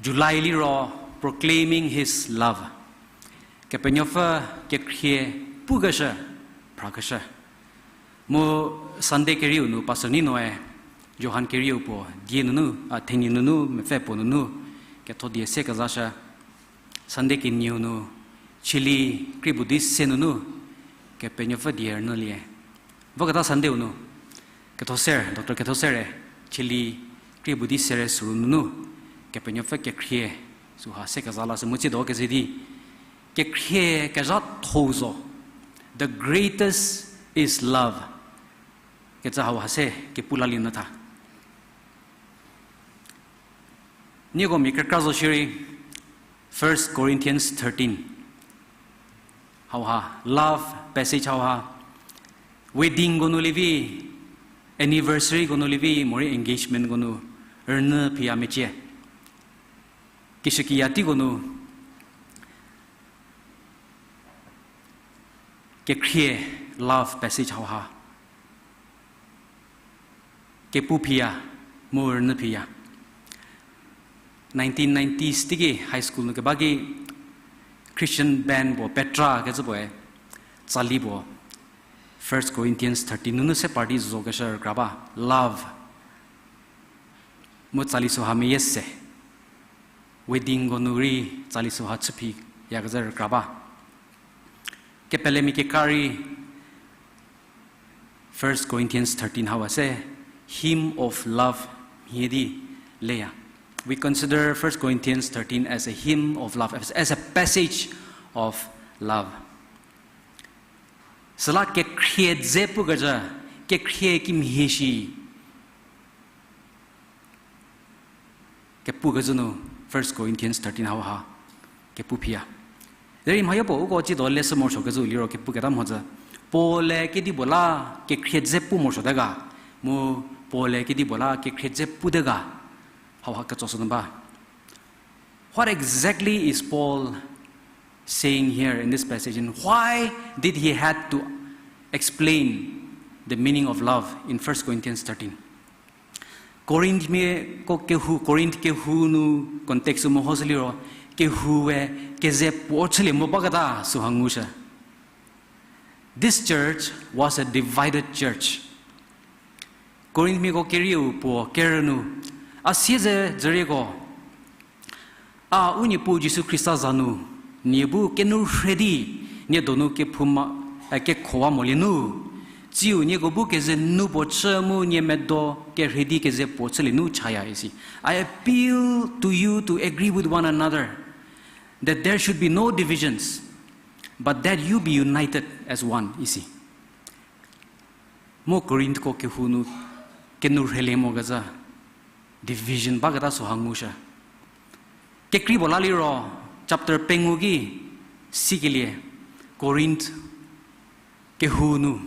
July liro Proclaiming His Love. Kepenuopfü kekhrie pukeshü, phrakeshü. Mu Sunday kerieu nu Pastor Ninoe Johan kerieu puo die nunu, a, thenie nunu mepfü puo nunu ketho die se kezashü. Sunday kenieu nu Cheli krie puo di se nunu Kepenuopfü die rünyülie. Voketa Sunday-u nu Kethoser, Doctor Kethosere Cheli krie puo di sere süu nunu Kepenuopfü kekhrie süha se keza lashü mu tsiedo keze di kekhrie kezhatho zo. The greatest is love kecü hauha se kepu lalie nyü tha. Nieko mia kekra zo shierei, First Corinthians thirteen hauha, love passage hauha, weddingko nu lievi, anniversaryko nu lievi, morei engagementko nu rünyü phiya mecie. Kishükiya teiko nu kekhrie love passage hauha kepu phiya, mu rünyü phiya. Nineteen nineties teiki high school nu keba ki Christian band puo Petra kecü puoe tsali puo First Corinthians thirteen nunu se party zo keshü rükra ba, love. Mu tsali süha meyie se. Weddingko nu rei tsali süha chüphi yakezha rükra ba. Kepelemia kekra rei First Corinthians thirteen hau se hymn of love mhie di leya. We consider First Corinthians thirteen as a hymn of love, as, as a passage of love. Süla kekhrie dze pukecü, kekhrie kimhie shi kepukecü nu First Corinthians thirteen hauha kepu phiya. Derei mhayo puo uko tsiedo leshü morosuokecü liro kepuketa mhodzü. Paul-e kedipuo la kekhrie dze pu morosuote ga, mu Paul-e kedipuo la kekhrie dze pute ga, hauha ketso sünu ba. What exactly is Paul saying here in this passage, and why did he had to explain the meaning of love in First Corinthians thirteen? Korinthmiako kehou, Korinth kehou nu context-u mehoshü liro, kehoue keze puo chülie mo baketa süha ngushü. This church was a divided church. Korinthmiako kerieu puo kerü nu, a siezedzürieko, a u Niepuu Jisu Khrista za nu, nie bu kenourhei di, nie donu kephouma, eh, kekhowa molie nu, tsiu nieko bu keze nu puo chü mu nie medo kerhei di keze puo chülie nu chaya isi. I appeal to you to agree with one another, that there should be no divisions, but that you be united as one isi. Mu Korinthko kehou nu kenourheilie mokecü, division baketa süha ngushü. Kekreipuo la liro, chapter pengou ki sikelie, Korinth kehou nu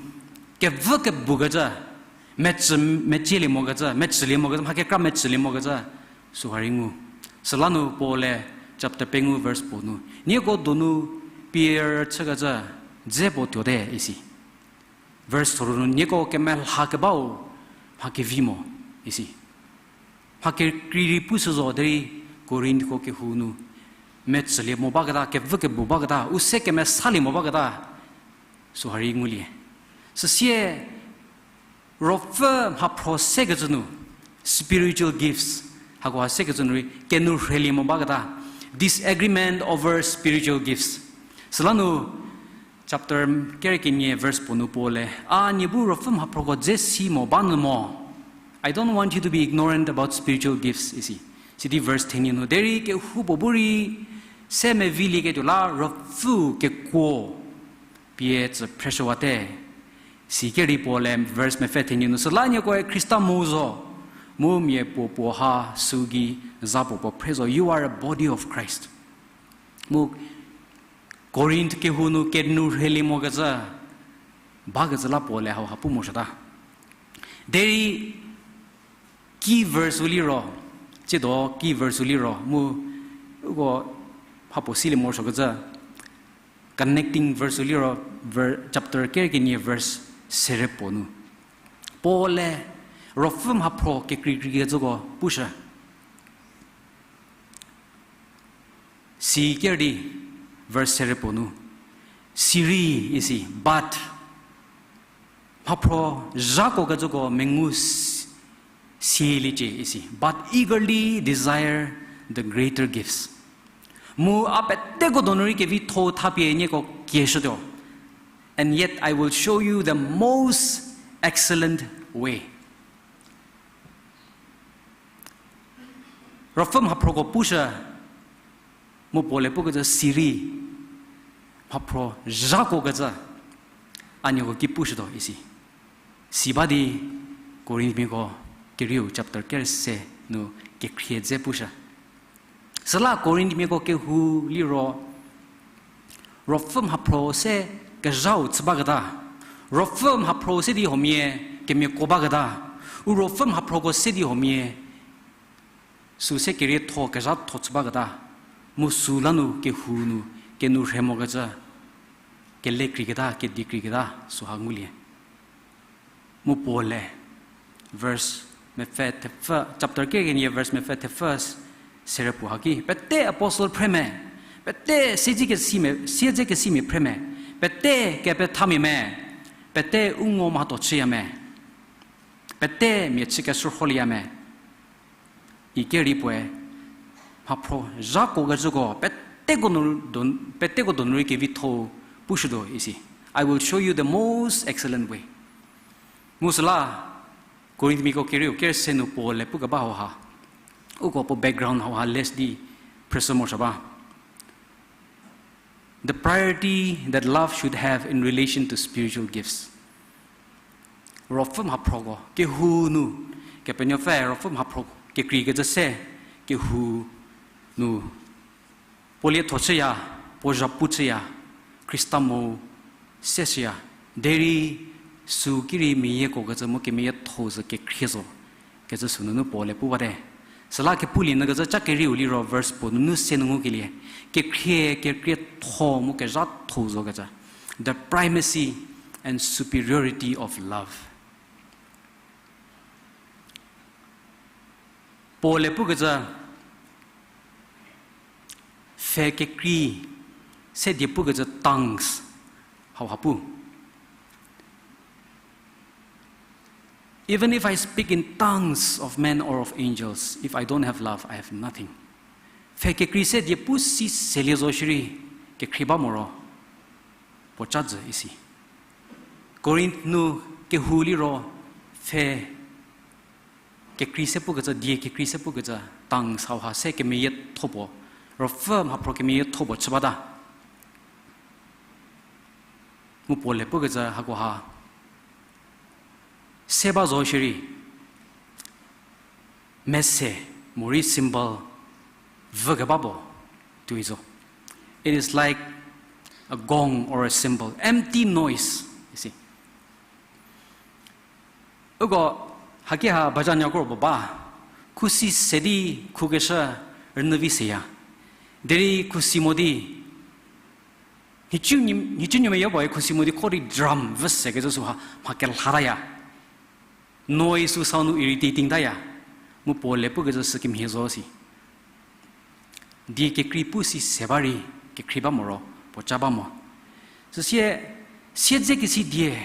kevü kebukecü, mecü, mecielie mokecü, mecülie mokecü, mha kekra mecülie mokecü, süha rei ngu. Süla nu Paul-e chapter pengou verse puo nu, nieko donu pie chükecü dze puo tuote isi. Verse thorou nu, nieko kemelha kebau mha kevi mo isi. Mha kekrei rei pushü zo derei Korinthko kehou nu mecülie mo baketa, kevü kebu baketa, u se kemesalie mo baketa, süha rei ngulie. Süsie ruopfü mhaphro sekecü nu, spiritual gifts, hakoha sekecü nu rei kenourheilie mo baketa, disagreement over spiritual gifts. Süla nu, chapter ker kenie verse puo nu Paul-e, a nie bu ruopfü mhaphroko dze si mo ba nyü mo. I don't want you to be ignorant about spiritual gifts isi. Sidi verse thenie nu, derei kehoupuo bu rei se mevilieketuo la ruopfü kekuo pie tsü phreshüwate. Sikerei Paul-e verse mepfü thenie nu, süla niekoe Khrista mu zo, mu mia puo puo ha süu gei za puo puo phre zo. You are a body of Christ. Mu Korinth kehou nu kenourheilie mokecü bakecü la Paul-e hauha pu morosuota. Derei key verse-u liro, tsiedo key verse-u liro, mu uko mhapuo silie morosuokecü connecting verse-u liro, ver-, chapter ker kenie verse sere puo nu, Paul-e ruopfü mhaphro kekreikreikecüko pushü. Siker di verse sere puo nu, sirei isi, but mhaphro zhako kecüko mengu s-, sieliecie isi, but eagerly desire the greater gifts. Mu a peteko donu rei kevitho thapie nieko kieshütuo. And yet I will show you the most excellent way. Ruopfü mhaphroko pushü, mu Paul-e pukecü sirei, mhaphro zhako kecü, a nieko ki pushütuo isi. Si ba di Korinthmiako kerieu chapter ker se nu kekhrie dze pushü. Süla Korinthmiako kehou liro, ruopfü mhaphro se kezhau chü baketa, ruopfü mhaphro se di huomia kemiako baketa, u ruopfü mhaphroko se di huomia süu se kerietho kezhatho chü baketa, mu süu la nu kehou nu kenourhei mokecü, kelekreiketa, kedikreiketa süha ngulie. Mu Paul-e verse mepfü thepfü, chapter ker kenie verse mepfü thepfü sere puo haki, pete apostle phre me, pete siedzekesimia, siedzekesimia phre me, pete kepethamia me, pete u ngo mhatho chüya me, pete mia chü keshürholieya me. Ikerei puoe, mhaphro zhako kecüko, peteko nu don-, peteko donu rei kevitho-u pushütuo isi. I will show you the most excellent way. Mu süla, Korinthmiako kerieu ker se nu Paul-e pukeba hauha, uko puo background hauha list di phrüshü morosuo ba. The priority that love should have in relation to spiritual gifts. Ruopfü mhaphroko, kehou nu, Kepenuopfü Ruopfü mhaphro kekreikecü se, kehou nu puo lietho chüya, puo zhapu chüya, Khrista mo se shüya, derei sü ki rei meyieko kecü mu kemeyietho zo kekhrie zo, kecü sünunu Paul-e pu bate. Süla kepulie nyü kecü cha kerieu liro verse puo nunu se nu ngukelie, kekhrie, kekrietho mu kezhatho zo kecü. The primacy and superiority of love. Paul-e pukecü, pfhe kekrei se die pukecü tongues, hauha pu. Even if I speak in tongues of men or of angels, if I don't have love, I have nothing. Pfhe kekrei se die pu si selie zo shierei, kekhrie ba moro, puo ca jü isi. Korinth nu kehou liro, pfhe kekrei se pukecü, die kekrei se pukecü, tongues hauha se kemeyietho puo, Ruopfü mhaphro kemeyietho puo chü bata. Mu Paul-e pukecü hakoha se ba zo shierei, mese, morei cymbal vükeba puo tuoi zo. It is like a gong or a cymbal, empty noise, you see. Uko haki ha bajanyakro puo ba, khusi se di khukeshü rünyü vi seya. Derei khusi mo di, nhicu nuo, nhicu nuo meyo puoe khusi mo di kho di drum vü sekecü süha mha kelhataya. Noise sü sound nu irritating taya. Mu Paul-e pukecü sü kemhie zo si. Die kekrei pu si se ba rei, kekhrie ba moro, puo ca ba mo. Süsie, siedzekesi die,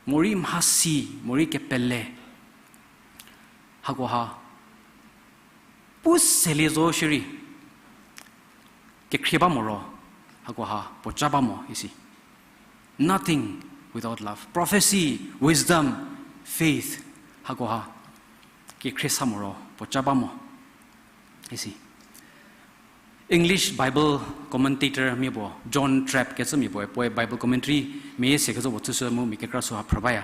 morei mhasi, morei kepele. Hakoha pu selie zo shierei, kekhrie ba moro, hakoha puo ca ba mo isi. Nothing without love. Prophecy, wisdom, faith, hakoha kekhrie sa moro puo ca ba mo isi. English Bible commentator mia puo, John Trapp kecü mia puoe, puoe Bible commentary meyie se kecü puo chüshü mu mia kekra süha phrü baya.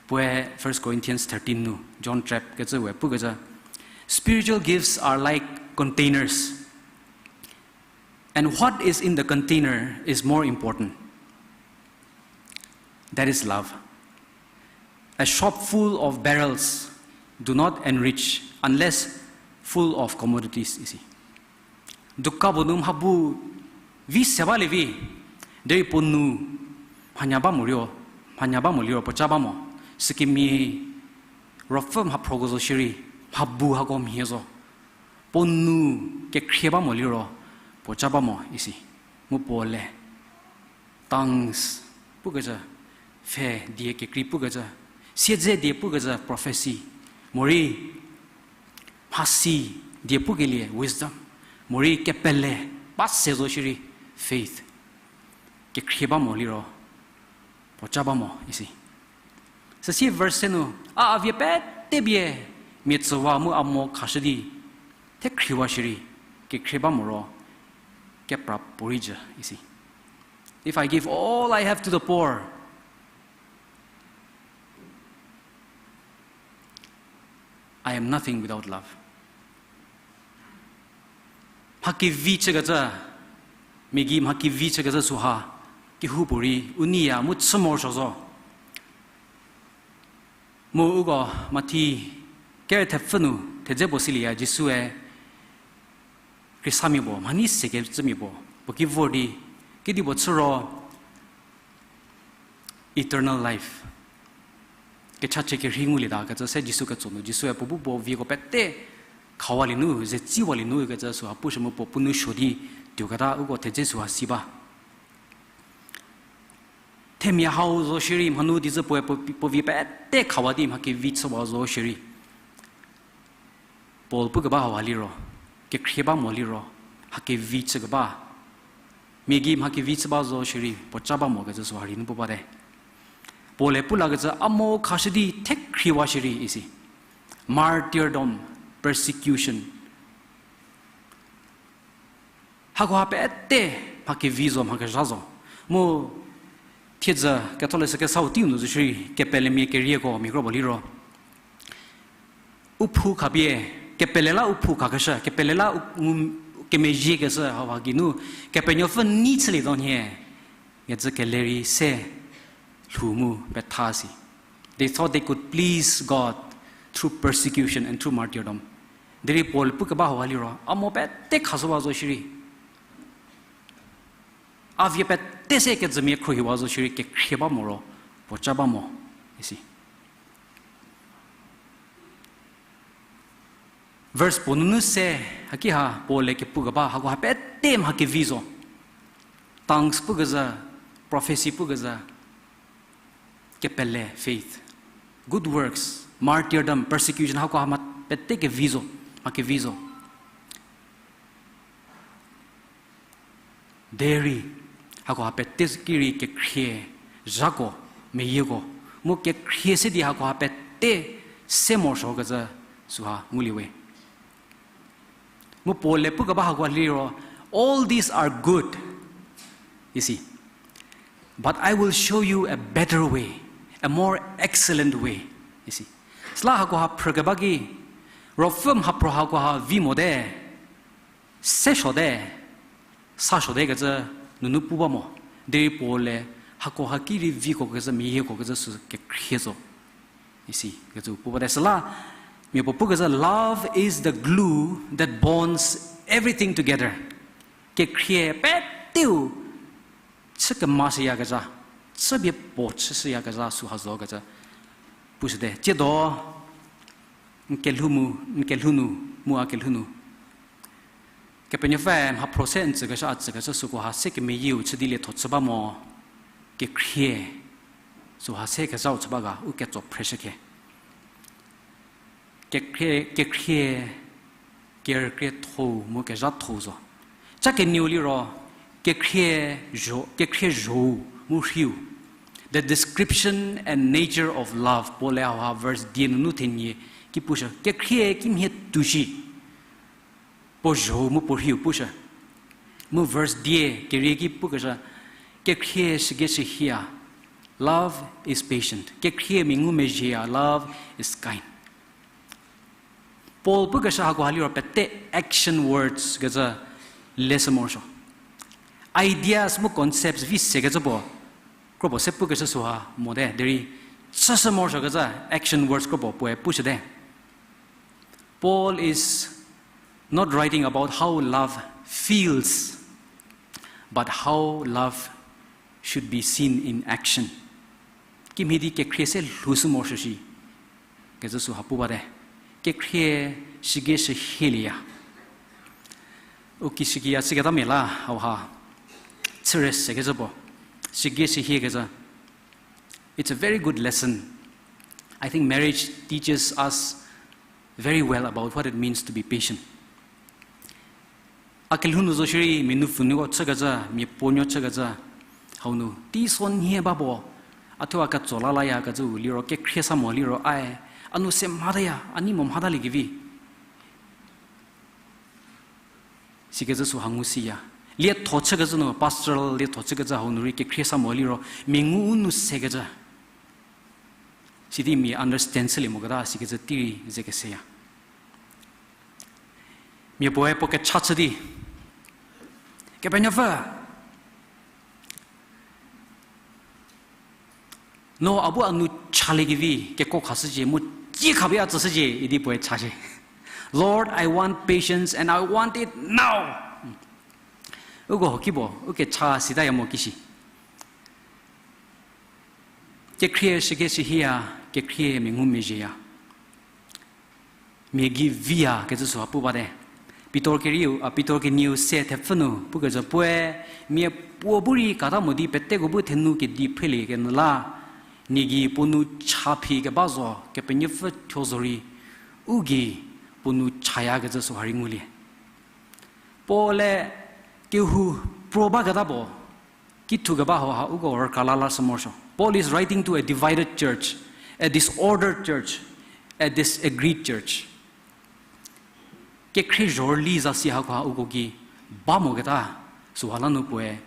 Puoe First Corinthians thirteen nu, John Trapp kecü we pukecü, spiritual gifts are like containers. And what is in the container is more important. That is love. A shop full of barrels do not enrich unless full of commodities, isi. Dukan puo nu mhabu vi se balie vi, derei puo nu mhanya ba mo liro, mhanya ba mo liro puo ca ba mo, sükemia ruopfü mhaphroko zo shierei, mhabu hako mhie zo. Puo nu kekhrie ba mo liro, puo ca ba mo isi. Mu puo le tongues pukecü, pfhe die kekrei pukecü, siedze die pukecü prophecy, morei mhasi die pukelie wisdom, morei kepele ba se zo shierei faith. Kekhrie ba mo liro, puo ca ba mo isi. Süsie verse se nu, a, a vie pete bie mia tsüwa mu a mo khashü di, thekhriwa shierei, kekhrie ba moro, kepra puorei jü isi. If I give all I have to the poor, I am nothing without love. Mha kevi chükecü, mia gei mha kevi chükecü süha, kehoupuorei u neiya mu chü morosuo zo. Mu uko Mathi ker thepfü nu thedze puo silieya Jisue khristanmia puo mhanei sekecümia puo, puo ki vor di, kedipuo chü ro eternal life, kechachie kerhei ngulieta kecü se Jisu ketso nu, Jisue puo bu puo vieko pete khawalie nu, zetsiwalie nu kecü süha pushü mu puo puo nou suo di tuoketa uko thedze süha si ba. Themia hau zo shierei mhanu dizü puoe puo, puo vie pete khawa di mha kevi chüwa zo shierei. Paul pukeba hauha liro, kekhrie ba mo liro, mha kevi chükeba. Mia gei mha kevi chü ba zo shierei puo ca ba mo kecü süha rei nu pu bate. Paul-e pu lakecü a mo khashü di thekhriwa shierei isi. Martyrdom, persecution. Hakoha pete mha kevi zo, mha kezha zo. Mu thiedzü ketholeshü kesau teiu nu zo shierei kepelemia kerieko mia kro puo liro u phou khapie, kepele la u phou khakeshü, kepele la u, u, kemezhiekeshü hauha geinu, Kepenuopfü nei chülietuo nhie, kecü kele rei se lhou mu petha si. They thought they could please God through persecution and through martyrdom. Derei Paul pukeba hauha liro, a mo pete khashüwa zo shierei, a vie pete se kejümia khruohiwa zo shierei kekhrie ba mo ro, puo ca ba mo, isi. Verse puo nunu se, haki ha Paul-e kepukeba hakoha pete mha kevi zo. Tongues pukezha, prophecy pukezha, kepele, faith, good works, martyrdom, persecution, hakoha mha pete kevi zo, mha kevi zo. Derei hakoha pete ki rei kekhrie zhako, meyieko, mu kekhrie se di hakoha pete se morosuokecü süha ngulie we. Mu Paul-e pukeba hakoha liro, all these are good, isi. But I will show you a better way, a more excellent way, isi. Süla hakoha phrükeba ki, ruopfü mhaphro hakoha vi mote, se suote, sa suote kecü nunu pu ba mo. Derei Paul-e hakoha ki rei viko kecü, meyieko kecü sü kekhrie zo, isi kecü pu bate. Süla mia puo pukezha, love is the glue that bonds everything together. Kekhrie peteu chü kemashüyakezha, chüpie puo chüshüyakezha süha zo kecü pushüte. Tsiedo n kelhou mu, n kelhou nu, mu a kelhou nu, Kepenuopfü mhaphro se n tsükeshü, a tsükeshü sükoha se kemeyieu chü di lietho chü ba mo, kekhrie süha se kezhau chü ba ga u ketso phreshü khe. Kekhrie, kekhrie, kerükrietho-u mu kezhatho-u zo. Cha kenieu liro, kekhrie zho-, kekhrie zho-u mu rhiu. The description and nature of love, Paul-e hauha verse die nunu thenie ki pushü. Kekhrie kimhie tushi, puo zho-u mu puo rhiu pushü. Mu verse die kerie ki pukeshü, kekhrie shügieshühie-a, love is patient. Kekhrie mia ngumezhie-a, love is kind. Paul pukeshü hakoha liro pete action words kecü leshü morosuo. Ideas mu concepts vi sekecü puo, kropuo se pukeshü süha mote, derei chüshü morosuokecü action words kropuo puoe pushüte. Paul is not writing about how love feels, but how love should be seen in action. Kimhie di kekhrie se lhoushü morosuo shi, kecü süha pu bate. Kekhrie shügieshühielieya. U kishükiya chüketamia la hauha chüre sekecü puo, shügieshühiekecü. It's a very good lesson. I think marriage teaches us very well about what it means to be patient. A kelhou nu zo shierei mia nupfunuoko chükecü, mia puonuo chükecü, hau nu teisonhie ba puo, a thuo a ketso lalayakecü u liro, kekhrie sa mo liro, ae, a nu se mhataya, a nei mo mhatalie kevi, sikecü süha ngu siya. Lietho chükecü nu, pastoral lietho chükecü hau nu rei kekhrie sa mo liro, mia ngu u nu sekecü, sidi mia understand chülie moketa sikecü tei rei ze keseya. Mia puoe puo kecha chü di, Kepenuopfü, no a bu a nu chaliekevi kekuo khashücie, mu tsie khapie a tsüshücie, idi puoe chashie. Lord, I want patience and I want it now. Uko hoki puo, u kecha sitaya mo kishi. Kekhrie shügieshühiya, kekhrie mia ngumezhieya. Mia gei viya kecü süha pu bate. Pitor kerieu, a, Pitor kenieu se thepfü nu pukecü puoe, mia puo bu rei kata mo di peteko bu thenu kedi phrelie kenyü la, nie gei puo nu cha phi keba zo, Kepenuopfü thuo zorei, u gei puo nu chayakecü süha rei ngulie. Paul-e kehou pro baketa puo ki thu keba hauha uko rükrala la sü morosuo. Paul is writing to a divided church, a disordered church, a disagreed church. Kekhrie zhorüli zasi hakoha uko ki ba moketa, süha la nu puoe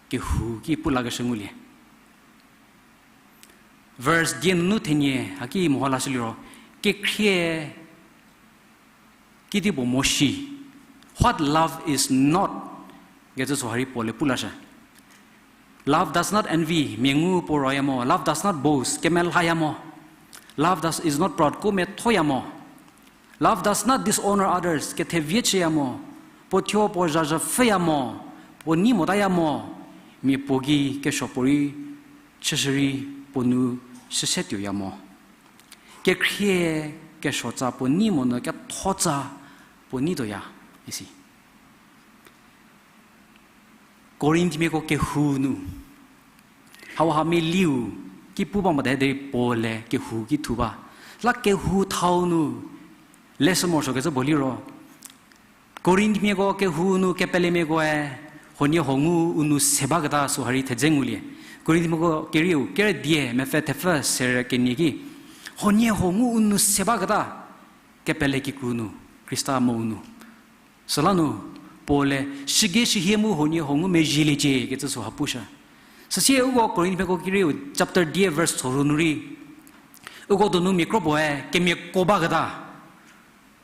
kehou ki pu lakeshü ngulie. Verse die nunu thenie haki meho lashü liro, kekhrie kedipuo mo shi, what love is not, kecü süha rei Paul-e pu lashü. Love does not envy, mia ngu puo roya mo. Love does not boast, kemelhaya mo. Love does, is not proud, kuo methoya mo. Love does not dishonor others, kethevie chüya mo. Puo thuo puo zhazhü pfhüya mo, puo nei motaya mo. Mia puo gei kesuo puorei chüshürei puo nu shüse tuoya mo. Kekhrie kesuotsa puo nei monyü kethotsa puo nei tuoya, isi. Korinthmiako kehou nu hauha meliu ki pu ba mote derei Paul-e kehou ki thu ba. La kehou thau nu leshü morosuokecü puo liro, Korinthmiako kehou nu kepelemiakoe huoniehuo ngu u nou se baketa süha rei thedze ngulie. Korinthmiako kerieu, ker die, mepfü thepfü serü kenie ki, huoniehuo ngu u nou se baketa kepele kikru nu, Khrista mo u nu. Süla nu Paul-e shügie shühie mu huoniehuo ngumezhieliecie kecü süha pushü. Süsie uko Korinthmiako kerieu chapter die verse thorou nu rei, uko donu mia kro puoe kemiako baketa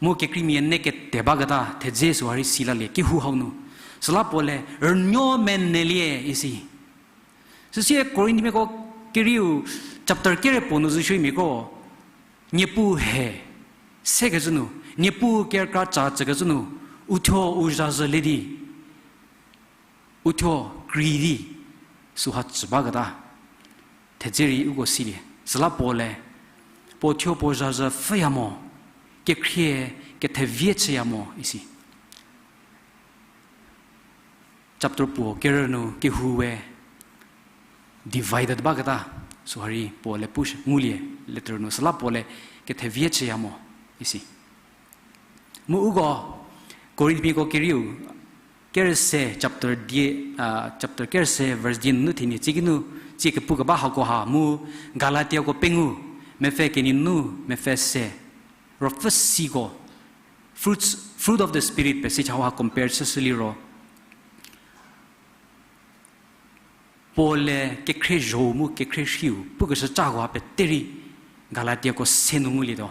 mu kekreimia ne kete baketa thedze süha rei si lalie kehou hau nu. Süla Paul-e rünuo menelie isi. Süsie Korinthmiako kerieu chapter kere puo nu zo shierei mia kro, Niepuu he sekecü nu, Niepuu kerükra ca tsükecü nu, uthuo u zhazhü le di, uthuo krei di, süha tsü baketa thedze rei uko silie. Süla Paul-e puo thuo puo zhazhü pfhüya mo, kekhrie kethevie chüya mo isi. Chapter puo kerü nu kehou we divided baketa süha rei Paul-e pushü ngulie letter nu, süla Paul-e kethevie chüya mo isi. Mu uko Korinthmiako kerieu kerü se chapter die, chapter kerü se verse die nunu thenie tsie kinu, tsie kepu keba hakoha mu Galatiako pengou, mepfü kenie nu mepfü se, ruopfü siko, fruits, fruit of the Spirit passage hauha compare chüshü liro, Paul-e kekhrie zho-u mu kekhrie rhiu pukeshü ca hakoha pete rei Galatiako se nu ngulietuo.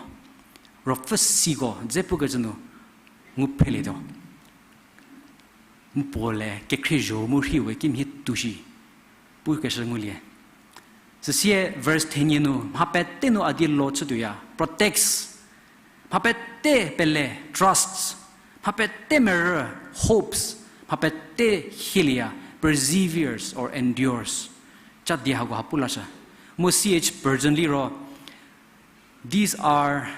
Ruopfü siko dze pukecü nu ngu phrelietuo. Mu Paul-e kekhrie zho-u mu rhiu we kimhie tuo shi pukeshü ngulie. Süsie verse thenie nu mha pete nu a die lo chütuoya, protects. Mha pete pele, trusts. Mha pete merü, hopes. Mha pete hielieya, perseveres or endures. Ca die hakoha pu lashü. Mu C H Spurgeon liro, these are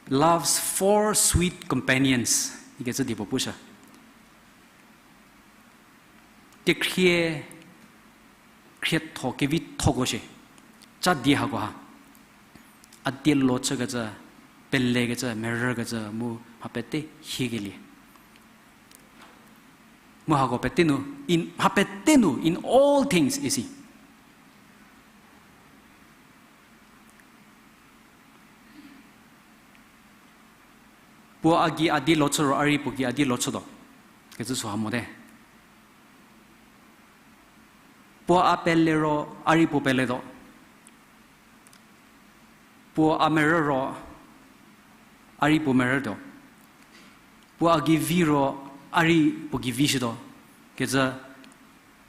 love's four sweet companions ikecü die puo pushü. Kekhrie, khrietho kevithoko shie. Ca die hakoha a die lo chükecü, pelekecü, merükecü mu mha pete hiekelie. Mu hako pete nu, in, mha pete nu, in all things isi. Puo a gei a die lo chü ro a rei puo gei a die lo chütuo kecü süha mote. Puo a pele ro a rei puo peletuo. Puo a merü ro a rei puo merütuo. Puo a gei vi ro a rei puo gei vishütuo kecü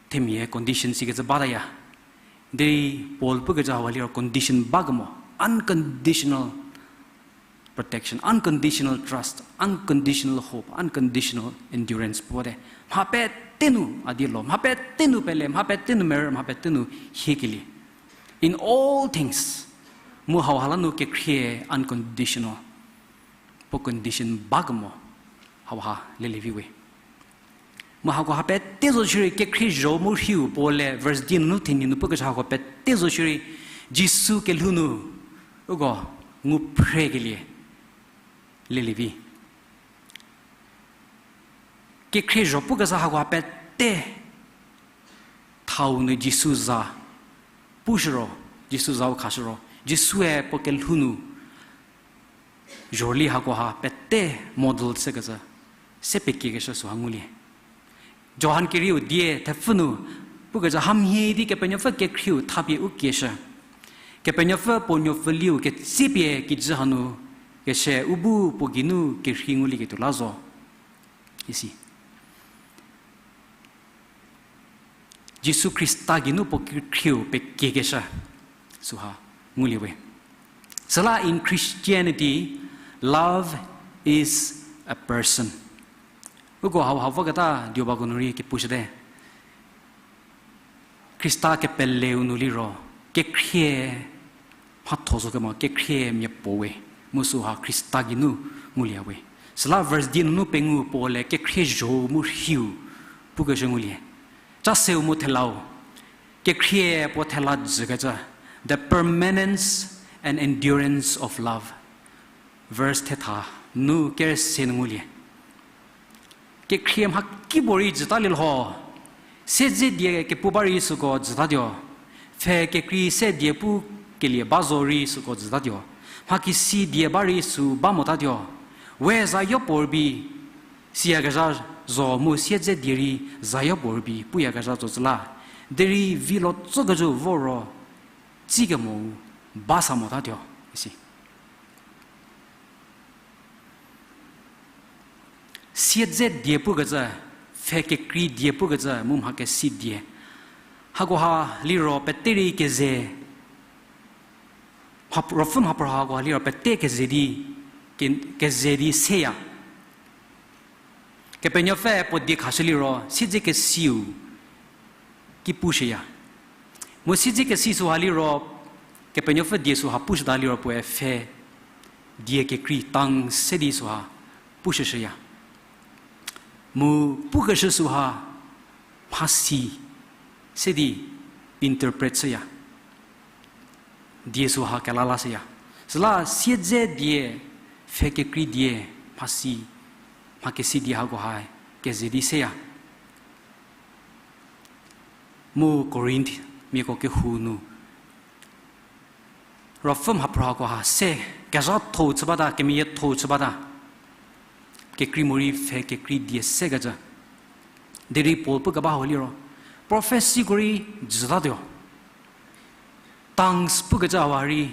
themia condition sikecü bataya. Derei Paul pukecü hauha liro condition bakemo, unconditional protection, unconditional trust, unconditional hope, unconditional endurance puo te. Mha pete nu a die lo, mha pete nu pele, mha pete nu merü, mha pete nu hiekelie. In all things, mu hauha la nu kekhrie unconditional. Puo condition bakemo hauha lelievi we. Mu hakoha pete zo shierei kekhrie zho mu rhiu puo le verse di nunu thenie nu pukecü hako pete zo shierei Jisu kelhou nu uko ngu phrekelie lelievi. Kekhrie zho pukecü hakoha pete thau nu Jisu za pushü ro, Jisu zau khashü ro, Jisue puo kelhou nu zhorüli hakoha pete model chükecü, se pekiekeshü süha ngulie. Johan kerieu die thepfü nu pukecü hamhie di Kepenuopfü kekhrieu thapie u kieshü. Kepenuopfü puo nuopfüliu ketsepie kijü hanu keshü u bu puo geinu kerhei ngulieketuo la zo, isi. Jisu Khrista geinu puo kekhrieu pekiekeshü süha ngulie we. Süla in Christianity, love is a person. Uko hauha voketa diobako nu rei kepushüte. Khrista kepeleu nu liro, kekhrie mhatho zo kemo, kekhrie miapuo we, mu süha Khrista geinu ngulie we. Süla verse die nunu pengou puo le kekhrie zho-u mu rhiu pukeshü ngulie. Cha seu mu thelau, kekhrie puo thela jükecü, the permanence and endurance of love. Verse thetha nu kerüse nu ngulie. Kekhrie mhakipuorei jütalie lho, siedze die kepu ba rei süko jütatuo, pfhe kekrei se die pu kelie ba zo rei süko jütatuo, mhakesi die ba rei sü ba motatuo, we zayopuo rübei, siyakezha zo mu siedze die rei zayopuo rübei puyakezha zo zü la, derei vilo tsokecü vo ro, tsikemo ba sa motatuo, isi. Siedze die pukecü, pfhe kekrei die pukecü, mu mhakesi die. Hakoha liro pete rei keze, mha-, ruopfü mhapuorei hakoha liro pete keze di, ke-, keze di seya. Kepenuopfü puo die khashü liro, siedze kesiu ki pushüya. Mu siedze kesi süha liro, Kepenuopfü die süha pushüta liro puoe pfhe die kekrei tang se di süha pushüshüya. Mu pukeshü süha mhasi se di interpret shüya. Die süha kelalashüya. Süla siedze die, pfhe kekrei die, mhasi, mhakesi die hakoha keze di seya. Mu Korinthmiako kehou nu ruopfü mhapuorei hakoha se, kezhatho-u chü bata, kemeyietho-u chü bata. Kekrei morei pfhe kekrei die sekecü. Derei Paul pukeba hau liro, prophecyko rei jütatuo. Tongues pukecü hau rei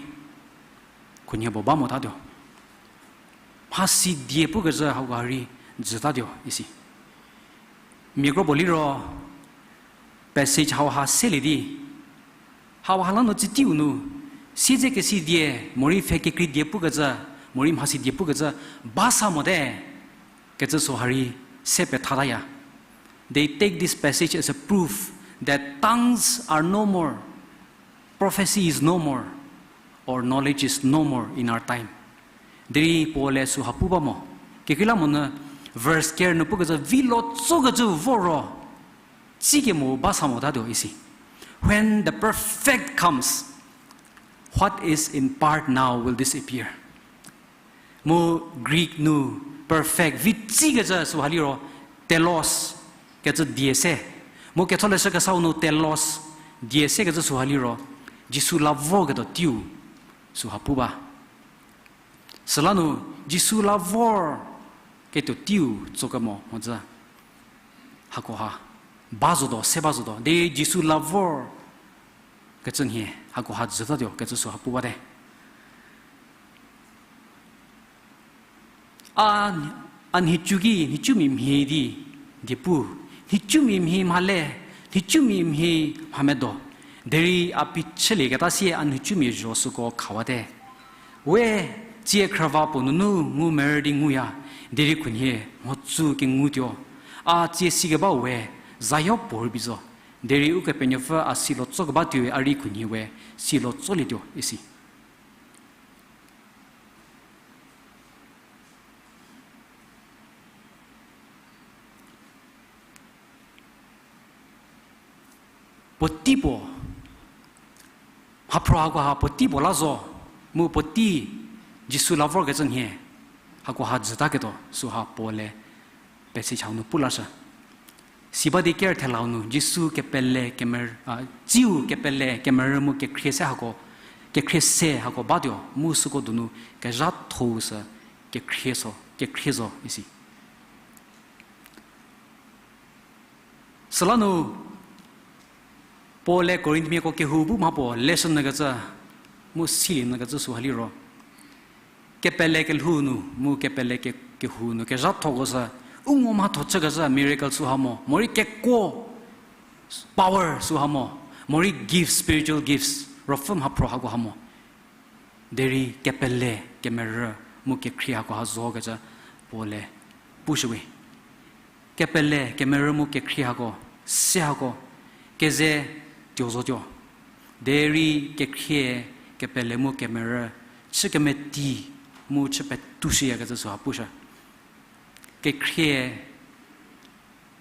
khunhie puo ba motatuo. Mhasi die pukecü hau rei jütatuo isi. Mia kro puo liro passage hauha selie di, hauha la nu tsiteiu nu, siedze kesi die, morei pfhe kekrei die pukecü, morei mhasi die pukecü, ba sa mote, kecü süha rei se pethataya. They take this passage as a proof that tongues are no more, prophecy is no more, or knowledge is no more in our time. Derei Paul-e süha pu ba mo. Kekreilamonyü verse ker nu pukecü vilo tsokecü vo ro, tsikemo ba sa motatuo isi. When the perfect comes, what is in part now will disappear. Mu Greek nu perfect, vi tsikecü süha liro telos kecü die se. Mu ketholeshü kesau nu telos die sekecü süha liro, Jisu la vorketuo teiu süha pu ba. Süla nu Jisu la vorketuo teiu tsokemo mhodzü hakoha ba zotuo, se ba zotuo. Derei Jisu la vor kecü nhie hakoha jütatuo kecü süha pu bate. A, a nhicu ki, nhicumia mhie di, die pu, nhicumia mhie mhale, nhicumia mhie mhamedo, derei a phichülieketa sie a nhicumia zho süko khawate. We, tsie khrüva puo nunu ngu merü di nguya, derei khunhie mhodzü kengutuo. A tsie sikeba we, zayo puo rübei zo. Derei Ukepenuopfü a silo tsokeba tuoi a rei khunhie we, silo tsolietuo isi. Puotei puo, mhaphro hakoha puotei puo la zo, mu puotei Jisu la vorkecü nhie, hakoha jütaketuo süha puo le passage hau nu pu lashü. Si ba di ker thelau nu, Jisu kepele kemer-, a, tsiu kepele kemerü mu kekhrie se hako, kekhrie se hako batuo, mu süko donu kezhatho-u sü kekhrie so, kekhrie zo isi. Süla nu, Paul-e Korinthmiako kehou bu mha puo lesson nyükecü, mu silie nyükecü süha liro. Kepele kelhou nu, mu kepele ke-, kehou nu, kezhathoko sü, u ngo mhatho chükecü miracle süha mo, morei kekuo, power süha mo, morei gifts, spiritual gifts, ruopfü mhaphro hako ha mo. Derei kepele, kemerü, mu kekhrie hako ha zokecü Paul-e pushüwe. Kepele, kemerü mu kekhrie hako, se hako, keze tuo zotuo. Derei kekhrie, kepele mu kemerü, chü kemeti, mu chü petushüyakecü süha pushü. Kekhrie,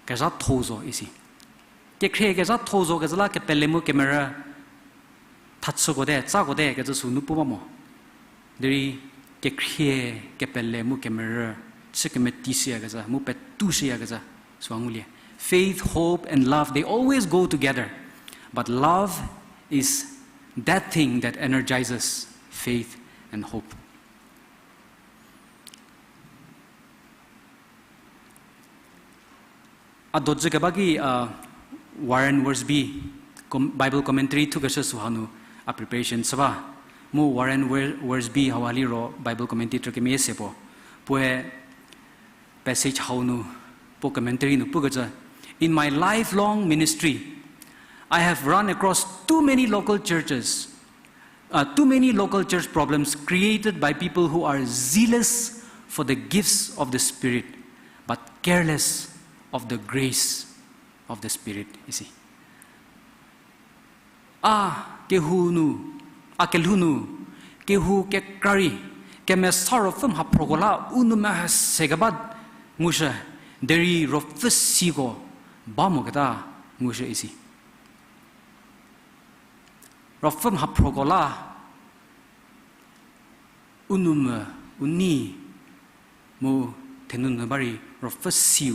kezhatho zo isi. Kekhrie kezhatho zo kecü la kepele mu kemerü thachüko te, tsako te kecü sünu pu ba mo. Derei kekhrie, kepele mu kemerü chü kemeti shüyakecü, mu petushüyakecü süha ngulie. Faith, hope, and love, they always go together. But love is that thing that energizes faith and hope. A dojü keba ki, a, Warren Wiersbe com-, Bible commentary thukeshü süha nu a preparation chü ba. Mu Warren Wer-, Wiersbe hau a liro Bible commentator kemie se puo. Puoe passage hau nu, puo commentary nu pukecü, In my lifelong ministry, I have run across too many local churches, uh, too many local church problems created by people who are zealous for the gifts of the Spirit, but careless of the grace of the Spirit, isi. A kehou nu, a kelhou nu, kehou kekra rei, kemesa ruopfü mhaphroko la u nou mehü se keba ngushü, derei ruopfü siko ba moketa ngushü isi. Ruopfü mhaphroko la u nou me, u nei, mu thenunu ba rei ruopfü siu,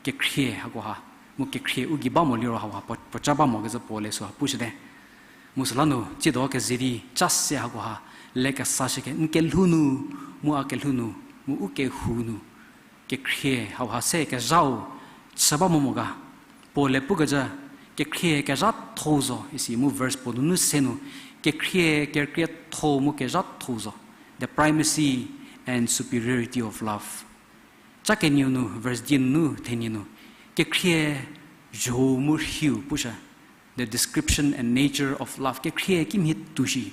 kekhrie hakoha, mu kekhrie u gei ba mo liro hakoha puo, puoca ba mo kecü puo le süha pushüte. Mu süla nu, tsiedo keze di, cha se hakoha, le kesa shükhe, n kelhou nu, mu a kelhou nu, mu u kehou nu, kekhrie hauha se kezhau chü ba mo mo ga. Paul-e pukecü, kekhrie kezhatho zo, isi mu verse puo nunu se nu, kekhrie kerkrietho mu kezhatho zo, the primacy and superiority of love. Cha kenieu nu, verse die nu thenie nu, kekhrie zho-u mu rhiu pushü, the description and nature of love, kekhrie kimhie tuo shi,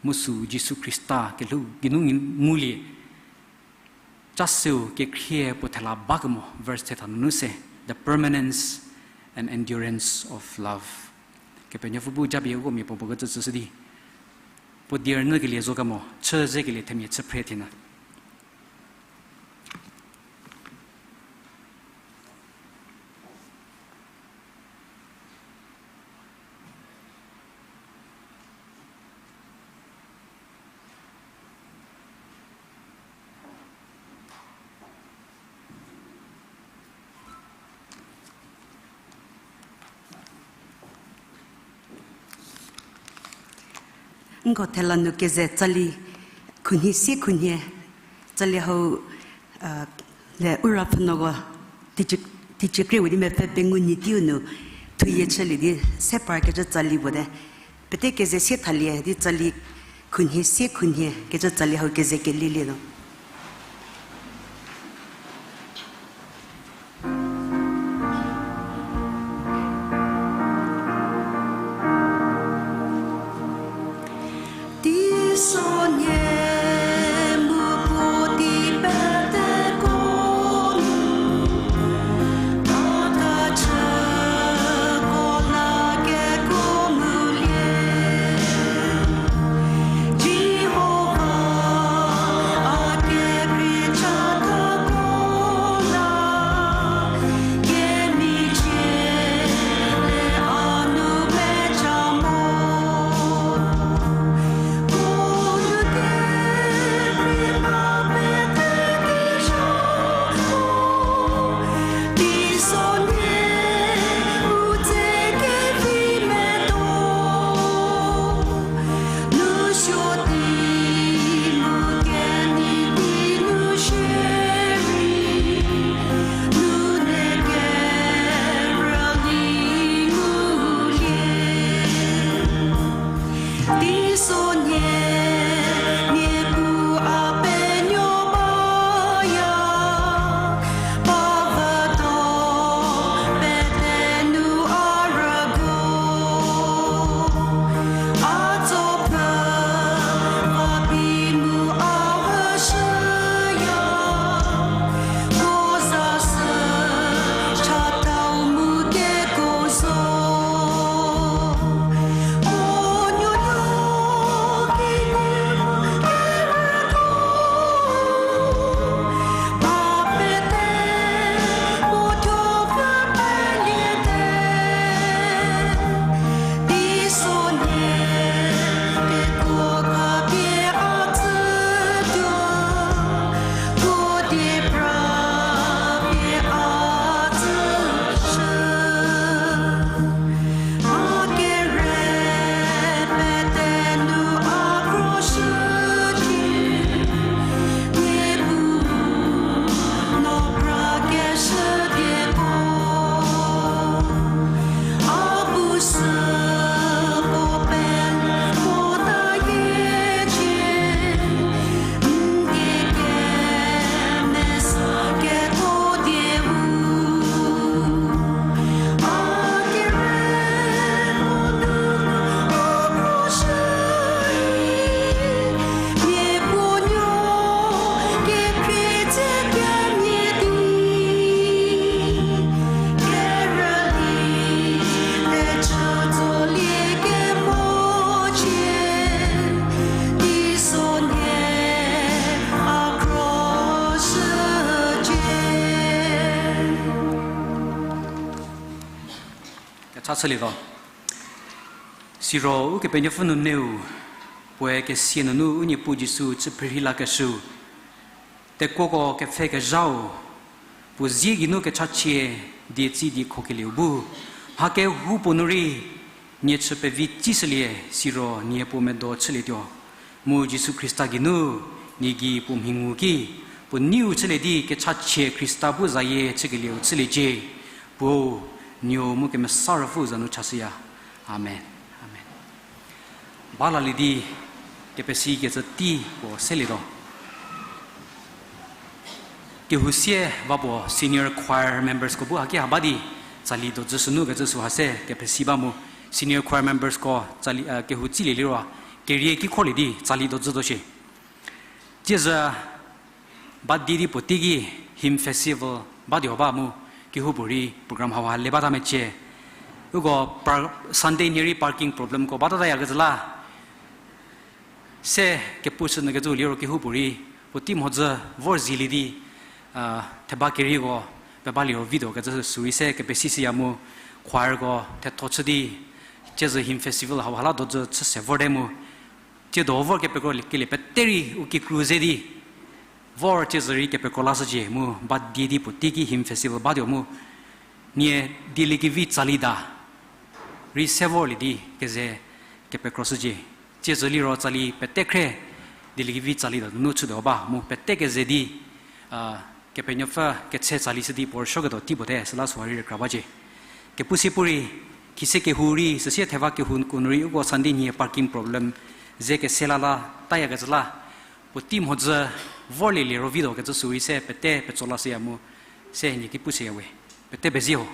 mu sü Jisu Khrista kelhou geinu ngulie. Cha seu kekhrie puo thela bakemo, verse thetha nunu se, the permanence and endurance of love. Kepenuopfü bu japie uko mia puo puo kecü tsüshü di, puo die rünyükelie zo kemo, chü zekelie themia chü phre thena. Nko thela nu keze tsali khunhie sie khunhie, tsali hau, le u rapfhünuoko, teicie, teicie krie we di mepfü pengou nyi teiu nu thuyie chülie di se parkecü tsali puo te. Pete keze sie thalie di tsali khunhie sie khunhie kecü tsali hau keze kelielie no. Niepuu a penuo baya, ba vüdo pete nu a rüguo. A tsopfü va bi mu a rüshüya, ko za sü chatau mu keko zo. Kecha chülietuo. Siro Ukepenuopfü nuneu, puoe kesia nunu u Niepuu Jisu chü phrürhei lakeshüu, tekuoko kepfhekezhau, puo zie geinu kechachie, die tsi die khokelieu bu, mha kehoupuo nu rei, nie chü pevi tsishülie, siro nie puo medo chülietuo. Mu Jisu Khrista geinu, nie gei puo mhi ngu ki, puo neiu chülie di kechachie Khrista bu zayie chükelieu chüliecie, Puo, Nuou mu Kemesa Ruopfü za nu chashüya. Amen. Amen. Ba lalie di, kepesikecü tei puo selietuo. Kehou sie ba puo senior choir members ko bu haki ha ba di, tsali dozü sünu kecü süha se kepesi ba mu, senior choir members ko tsali, eh, kehou tsilie liro, kerie kikholie di tsali dozütuo shie. Tsiezü ba die di puo teiki hymn festival ba di ho ba mu, kehoupuorei program hauha le bata mecie. Uko par-, Sunday nhie rei parking problem ko batatayakecü la. Se kepushü nyü kecü liro kehoupuorei, puotei mhodzü vor zielie di, ah, theba kerieko, peba liro vituo kecü sürei se kepesishüya mu, choirko thetho chü di, tsiezü hymn festival hauha la dozü chü se vorte mu, tsiedo vor kepekro kelie pete rei u kikru ze di, vor tsiezü rei kepekro lashücie mu ba die di puo teiki hymn festival batuo mu, nie dieliekevi tsali da rei se vorlie di keze kepekroshücie. Tsiezü liro tsali pete khre dieliekevi tsali da nunu chütuo ba mu pete keze di, a, Kepenuopfü ketse tsali shü di puo rüsuoketuo tei puo te süla süha rei rükra bacie. Kepu sie pu rei, khise kehou rei, süsie theva kehou ko nu rei uko Sunday nhie parking problem ze kese la la tayakecü la, puotei mhodzü vorlielie ro vituo kecü sürei se pete petso lashüya mu, se nie ki pushüya we. Pete pezie ho.